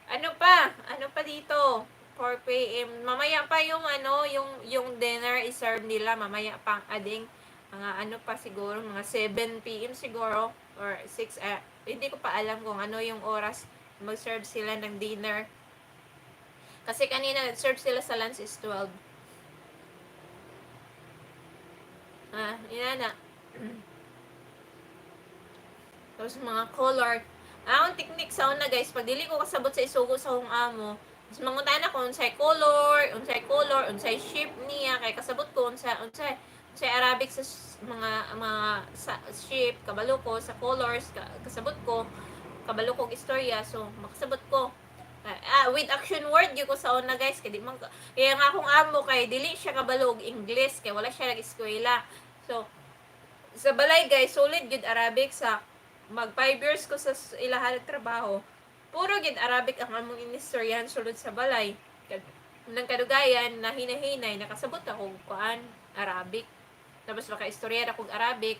Ano pa? Ano pa dito? 4 p.m. Mamaya pa yung ano, yung dinner i-serve nila mamaya pa, ading mga ano pa siguro, mga 7 p.m. siguro or 6, eh, hindi ko pa alam kung ano yung oras mag-serve sila ng dinner. Kasi kanina nag-serve sila sa lunch is 12. Ah, inana. Tapos mga color. Ang technique sa una, guys, pag dili ko kasabot sa isugo sa akong amo, mas mangutana ko unsay color, unsay shape niya kay kasabot ko unsay Arabic sa mga sa shape, kabalo ko sa colors, kasabot ko, kabalo ko og istorya, so makasabot ko. Ah, with action word gyud ko sa una, guys, kay di man kaya nga akong amo kay dili siya kabalo og English kay wala siya nag-eskwela. So sa balay, guys, solid gyud Arabic sa Mag 5 years ko sa ilaha trabaho. Puro gid Arabic ang among inistoryahan sulod sa balay. Nang kadugayan na hinahinay nakasabot ako og kuan Arabic. Tapos makaistorya ako og Arabic.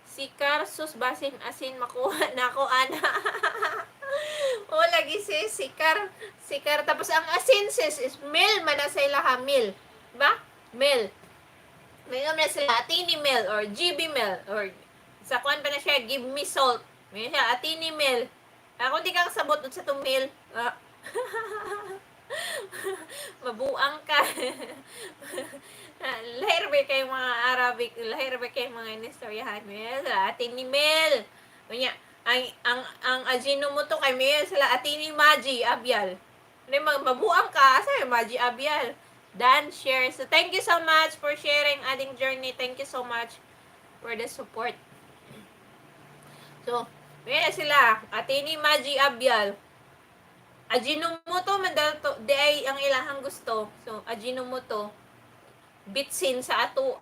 Si Carsus basin asin makuha na ako ana. O lagi sis, sikar, sikar. Tapos ang asin, sis, is mil man na sa ilaha, mil. Ba? Mil. May na sila atini mil or GB mil or sa kuan pa na siya, give me salt. May siya atini mil. Ako di ka kasabot sa tong mil. Ah. Mabuang ka. Lahir ba kay mga Arabic, lahir ba kay mga inistoryahan? May sila atini mil. Unya, ang Ajinomoto kay may sila atini Maji Abyal. Hindi mabuang ka sa Maji Abyal. Dan share. So thank you so much for sharing, Ading Journey. Thank you so much for the support. So, may sila atini Maji Abyal. Ajinomoto man daw to, di ay ang ilahang gusto. So, Ajinomoto bitsin sa ato.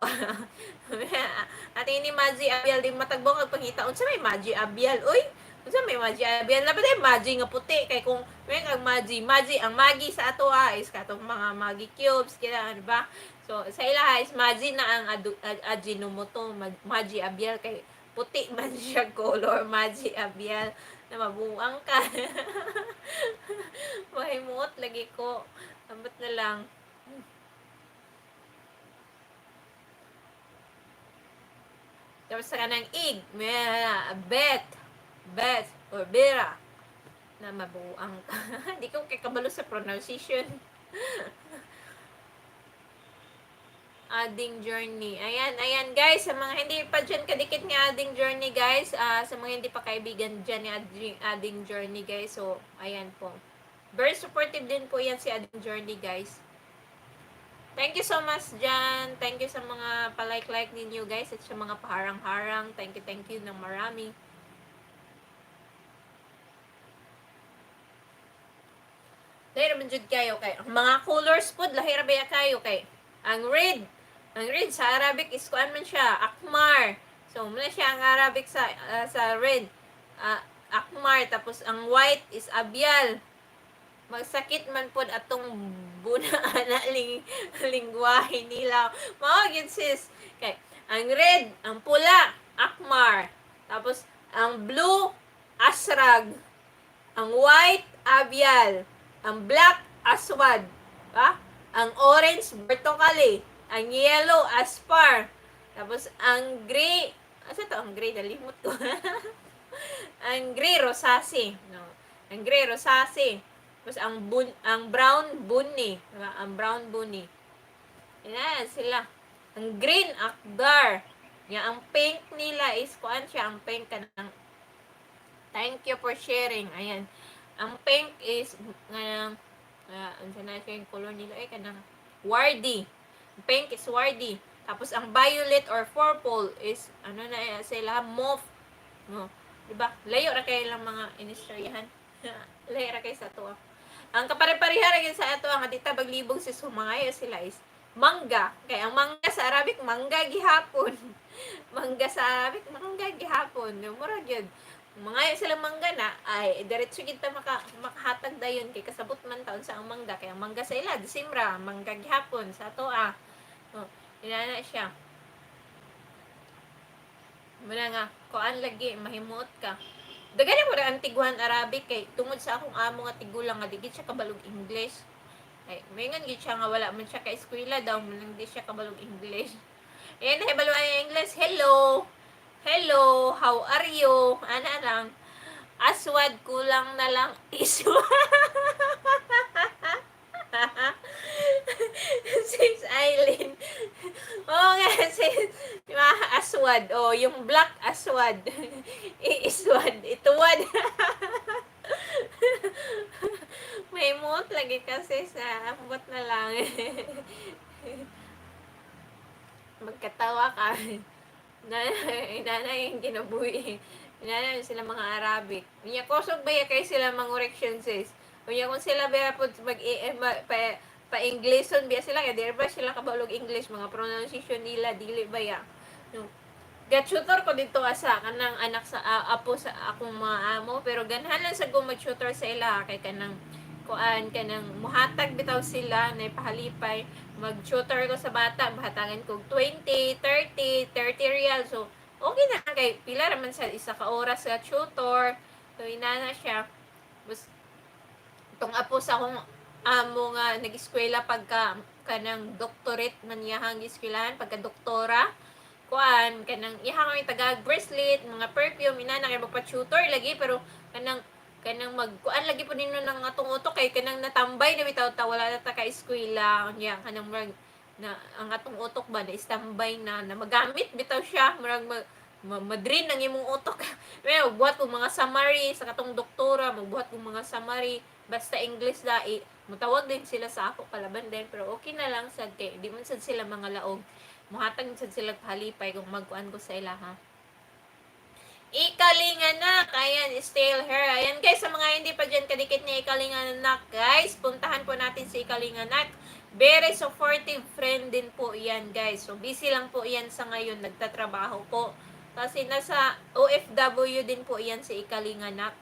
Atini Maji Abyal di matagbong ang pangita unsa may Maji Abyal. Uy, unsa may Maji Abyal? Labi day Maji nga puti kay kung may ang Maji, Maji ang Maggi sa ato ah, is katong mga Maggi cubes kila, di ba? So sa ilaha is Maji na ang Ajinomoto, Maji Abyal kay puti man siya color, Maji Abyal na mabuang ka. Mahimuot lagi ko. Ambot na lang. Tapos sa kanang ig, may bet, bet, or bera, na mabuang ka. Hindi ko kay kabalo sa pronunciation. Ading Journey. Ayan, ayan guys, sa mga hindi pa dyan kadikit ni Ading Journey guys, sa mga hindi pa kaibigan dyan ni Ading Journey guys, so ayan po. Very supportive din po yan si Ading Journey guys. Thank you so much dyan. Thank you sa mga palike-like ninyo guys at sa mga paharang-harang. Thank you ng marami. Lahir man jud kayo kay ang mga colors pod lahir ba kayo kay ang red sa Arabic is kuan man siya, akmar. So muna siya ang Arabic sa red. Akmar, tapos ang white is abyal. Magsakit man pod atong buna na lingwahe nila. Mao gyud sis. Kay ang red, ang pula, akmar. Tapos ang blue, asrag. Ang white, abyal. Ang black, aswad. Ba? Ang orange, bertokali. Ang yellow, aspar. Tapos ang gray, asa to ang gray? Nalimot ko. Ang gray, rosasi. No. Ang gray, rosasi. Tapos ang brown, bunny. Diba? Ang brown, bunny. Yan sila. Ang green, akdar. Ya, ang pink nila is kuan siya, ang pink kanang. Thank you for sharing. Ayan. Ang pink is nganang unsa na siya yung color nila eh kanang wardy. Ang pink is wardy. Tapos ang violet or purple is ano na eh, sila mauve. No. Di ba? Layo ra kay lang mga inistoryahan. Layo ra kay sa ato. Ang kapare-pareha ra gyud sa ato ang dita baglibog si sumangayo sila is mangga. Kay ang mangga sa Arabic, mangga gihapon. Mangga sa Arabic, mangga gihapon. Mura gyud. Mangayo sila mangga na ay diretso gid ta makahatag dayon kay kasabot man taon sa ang mangga kay ang mangga sa ila Disembre, mangga gihapon sa ato ah. Oh, inana siya. Muna nga kuan lagi mahimuot ka. Daghan mo ra antiguan Arabic kay tungod sa akong amo nga tigulang nga di gid siya kabalog English. Ay, maingon gid siya nga wala man siya ka eskwela daw, munang di siya kabalog English. Ayan, nahibalo ang English. Hello. Hello, how are you? Ana lang. Aswad, kulang na lang iswa. Sis Eileen. Oo nga, sis. Mga aswad. Oh, yung black aswad. Iiswad. Ituwad. May mot lagi kasi sa ambot na lang. Magkatawa ka. Inanay yung kinabuhi. Inanay sila mga Arabic. Unya kusog ba ya kay sila mga correction sis. Unya kung sila ba po mag eh, pa, pa Englisson biya sila kay di ba sila kabalog English, mga pronunciation nila dili ba ya. No. Ga-tutor ko dito asa kanang anak sa apo sa akong mga amo, pero ganahan lang sa ko mag-tutor sa ila kay kanang kuan, kanang muhatag bitaw sila na ipahalipay. Mag-tutor ko sa bata, mahatagan ko 20, 30, 30 riyal. So okay na kay pila ra man sa isa ka oras sa tutor. So inana siya. Bus tong apo sa akong amo nga nag-eskwela pagka kanang doctorate man iyahang eskwelahan, pagka doktora, kuan, kanang iha kami tagag bracelet, mga perfume, inana kay magpa-tutor lagi, pero kanang kanang magkuan lagi po ninyo ng atong utok kay kanang natambay na bitaw ta, wala na ta ka eskwela nya, kanang murag na ang atong utok ba na standby na na magamit bitaw siya, murag madrain ang imong utok. Well, buhat kog mga summary sa katong doktora, magbuhat kog mga summary basta English da eh, mutawag din sila sa ako kalaban din, pero okay na lang sad kay di man sad sila mga laog, muhatag sad sila palipay kung magkuan ko sa ila ha. Ikalinganak, ayan, still here. Ayan guys, sa mga hindi pa dyan kadikit ni Ikalinganak, guys, puntahan po natin si Ikalinganak. Very supportive friend din po yan, guys. So, busy lang po yan sa ngayon, nagtatrabaho po. Kasi nasa OFW din po yan si Ikalinganak.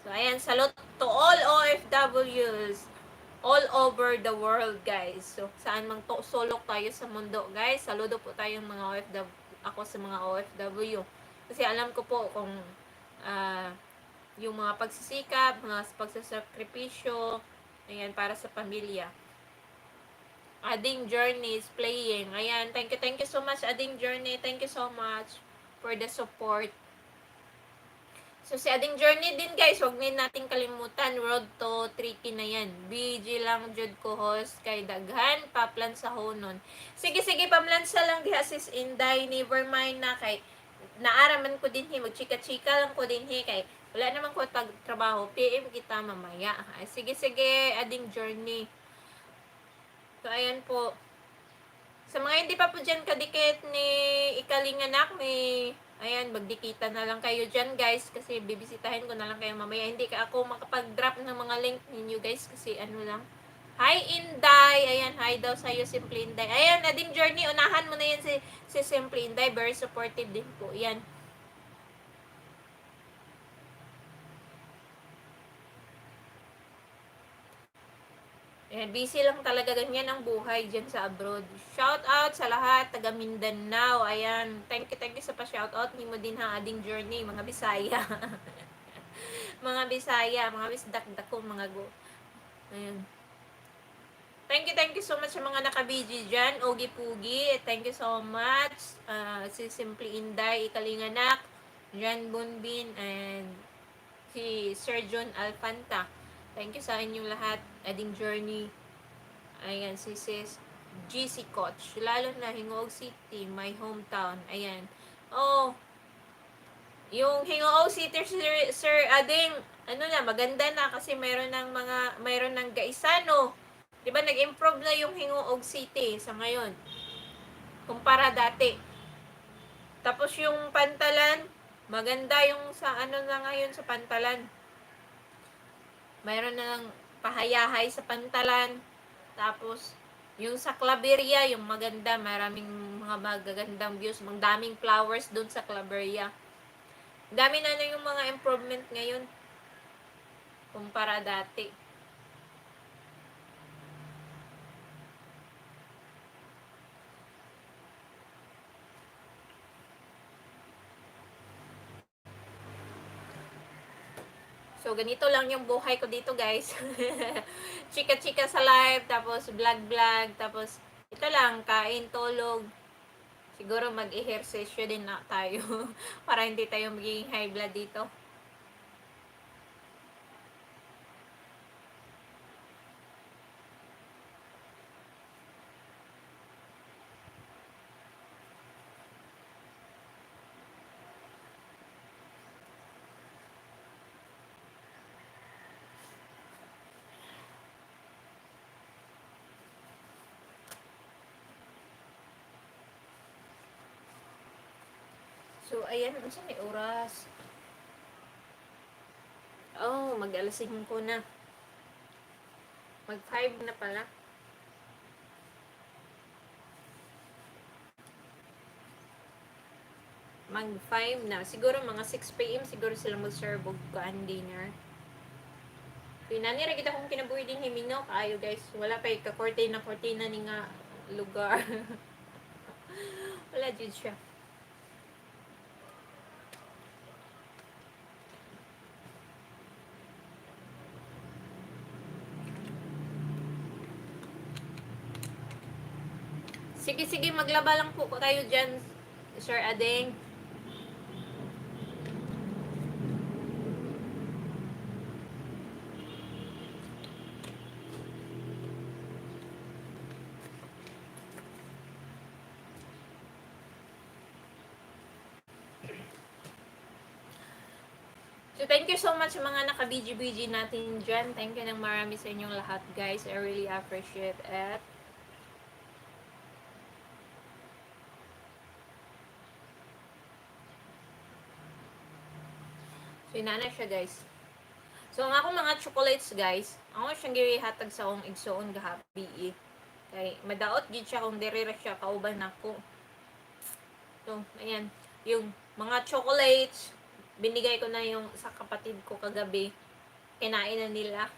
So, ayan, salute to all OFWs all over the world, guys. So, saan mang to, sulok tayo sa mundo, guys. Saludo po tayong mga OFW, ako sa mga OFW. Kasi alam ko po kung yung mga pagsisikap, mga pagsasakripisyo, ayan, para sa pamilya. Ading Journey is playing. Ayan, thank you so much, Ading Journey. Thank you so much for the support. So, si Ading Journey din, guys, huwag din natin kalimutan. Road to 3K na yan. BG lang, jud ko host, kay daghan, paplan sa honon. Sige, sige, pamlansa lang diha, sis Inday. Never mind na kay naaraman ko din hi, magchika-chika lang ko din hi, kay wala naman ko tag trabaho. PM kita mamaya. Ay, sige, sige, Ading Journey. So, ayan po. Sa mga hindi pa po dyan kadikit ni Ikalinganak, ni, ayan, magdikita na lang kayo dyan, guys, kasi bibisitahin ko na lang kayo mamaya. Hindi ka ako makapag-drop ng mga link ninyo, guys, kasi ano lang. Hi, Inday! Ayan, hi daw sa'yo, Simple Inday. Ayan, Ading Journey, unahan mo na yan si Simple Inday. Very supportive din po. Yan. Ayan, busy lang talaga, ganyan ang buhay dyan sa abroad. Shout out sa lahat, taga Mindanao. Ayan, thank you sa pa-shout out. Nimo din ha, Ading Journey, mga Bisaya. Mga Bisaya, mga Bisdak-dak ko, mga go. Ayan. Thank you so much sa mga naka-BG dyan. Ogi Pugi, thank you so much. Si Simple Inday, Ikalinganak, Jan Bunbin, and si Sir John Alfanta. Thank you sa inyong lahat. Ading Journey. Ayan, si Sis GC Coach. Lalo na Gingoog City, my hometown. Ayan. Oh, yung Gingoog City, Sir Ading, ano na, maganda na kasi mayroon ng Gaisano. 'Di ba nag-improve na yung Gingoog City sa ngayon kumpara dati. Tapos yung Pantalan, maganda yung sa ano na ngayon sa Pantalan. Mayroon na lang pahayahay sa Pantalan. Tapos yung sa Claveria, yung maganda, maraming mga magagandang views, ang daming flowers doon sa Claveria. Dami na na yung mga improvement ngayon kumpara dati. So, ganito lang yung buhay ko dito, guys. Chika-chika sa live, tapos vlog-vlog, tapos ito lang, kain, tulog. Siguro mag-ehersisyo din na tayo para hindi tayo magiging high blood dito. So, ayan, unsa may oras? Oh, mag-alas 5 na. Mag-5 na pala. Mag 5 na. Siguro mga 6 p.m. siguro sila mag-serve og kuan, dinner. Pinani ra kita kung kinabuhi din himinaw kaayo, guys. Wala pa ka kortina kortina ni nga lugar. Wala jud siya. Sige, sige, maglaba lang po kayo dyan, Sir Adeng. So, thank you so much sa mga naka-BGBG natin dyan. Thank you ng marami sa inyong lahat, guys. I really appreciate it. So, inana siya, guys. So, ang akong mga chocolates, guys, ako siyang gihatag sa akong igsuon gabi. Kay, madaot gid siya kung diri ra siya kauban nako. So, ayan. Yung mga chocolates, binigay ko na yung sa kapatid ko kagabi. Kinain na nila.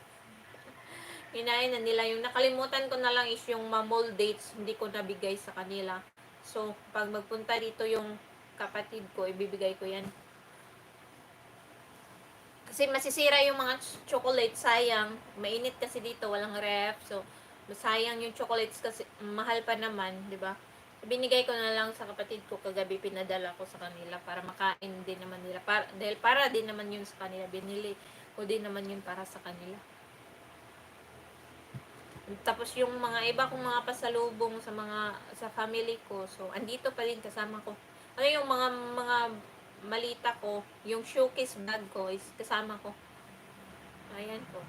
Kinain na nila. Yung nakalimutan ko na lang is yung mamol dates. Hindi ko nabigay sa kanila. So, pag magpunta dito yung kapatid ko, ibibigay ko yan. Kasi masisira yung mga chocolate, sayang. Mainit kasi dito, walang ref. So, sayang yung chocolates kasi mahal pa naman, di ba? Binigay ko na lang sa kapatid ko kagabi, pinadala ko sa kanila para makain din naman nila. Dahil para din naman yun sa kanila. Binili ko din naman yun para sa kanila. Tapos yung mga iba kong mga pasalubong sa family ko, so andito pa rin kasama ko. Ano yung mga malita ko, yung showcase bag ko is kasama ko. Ayan po.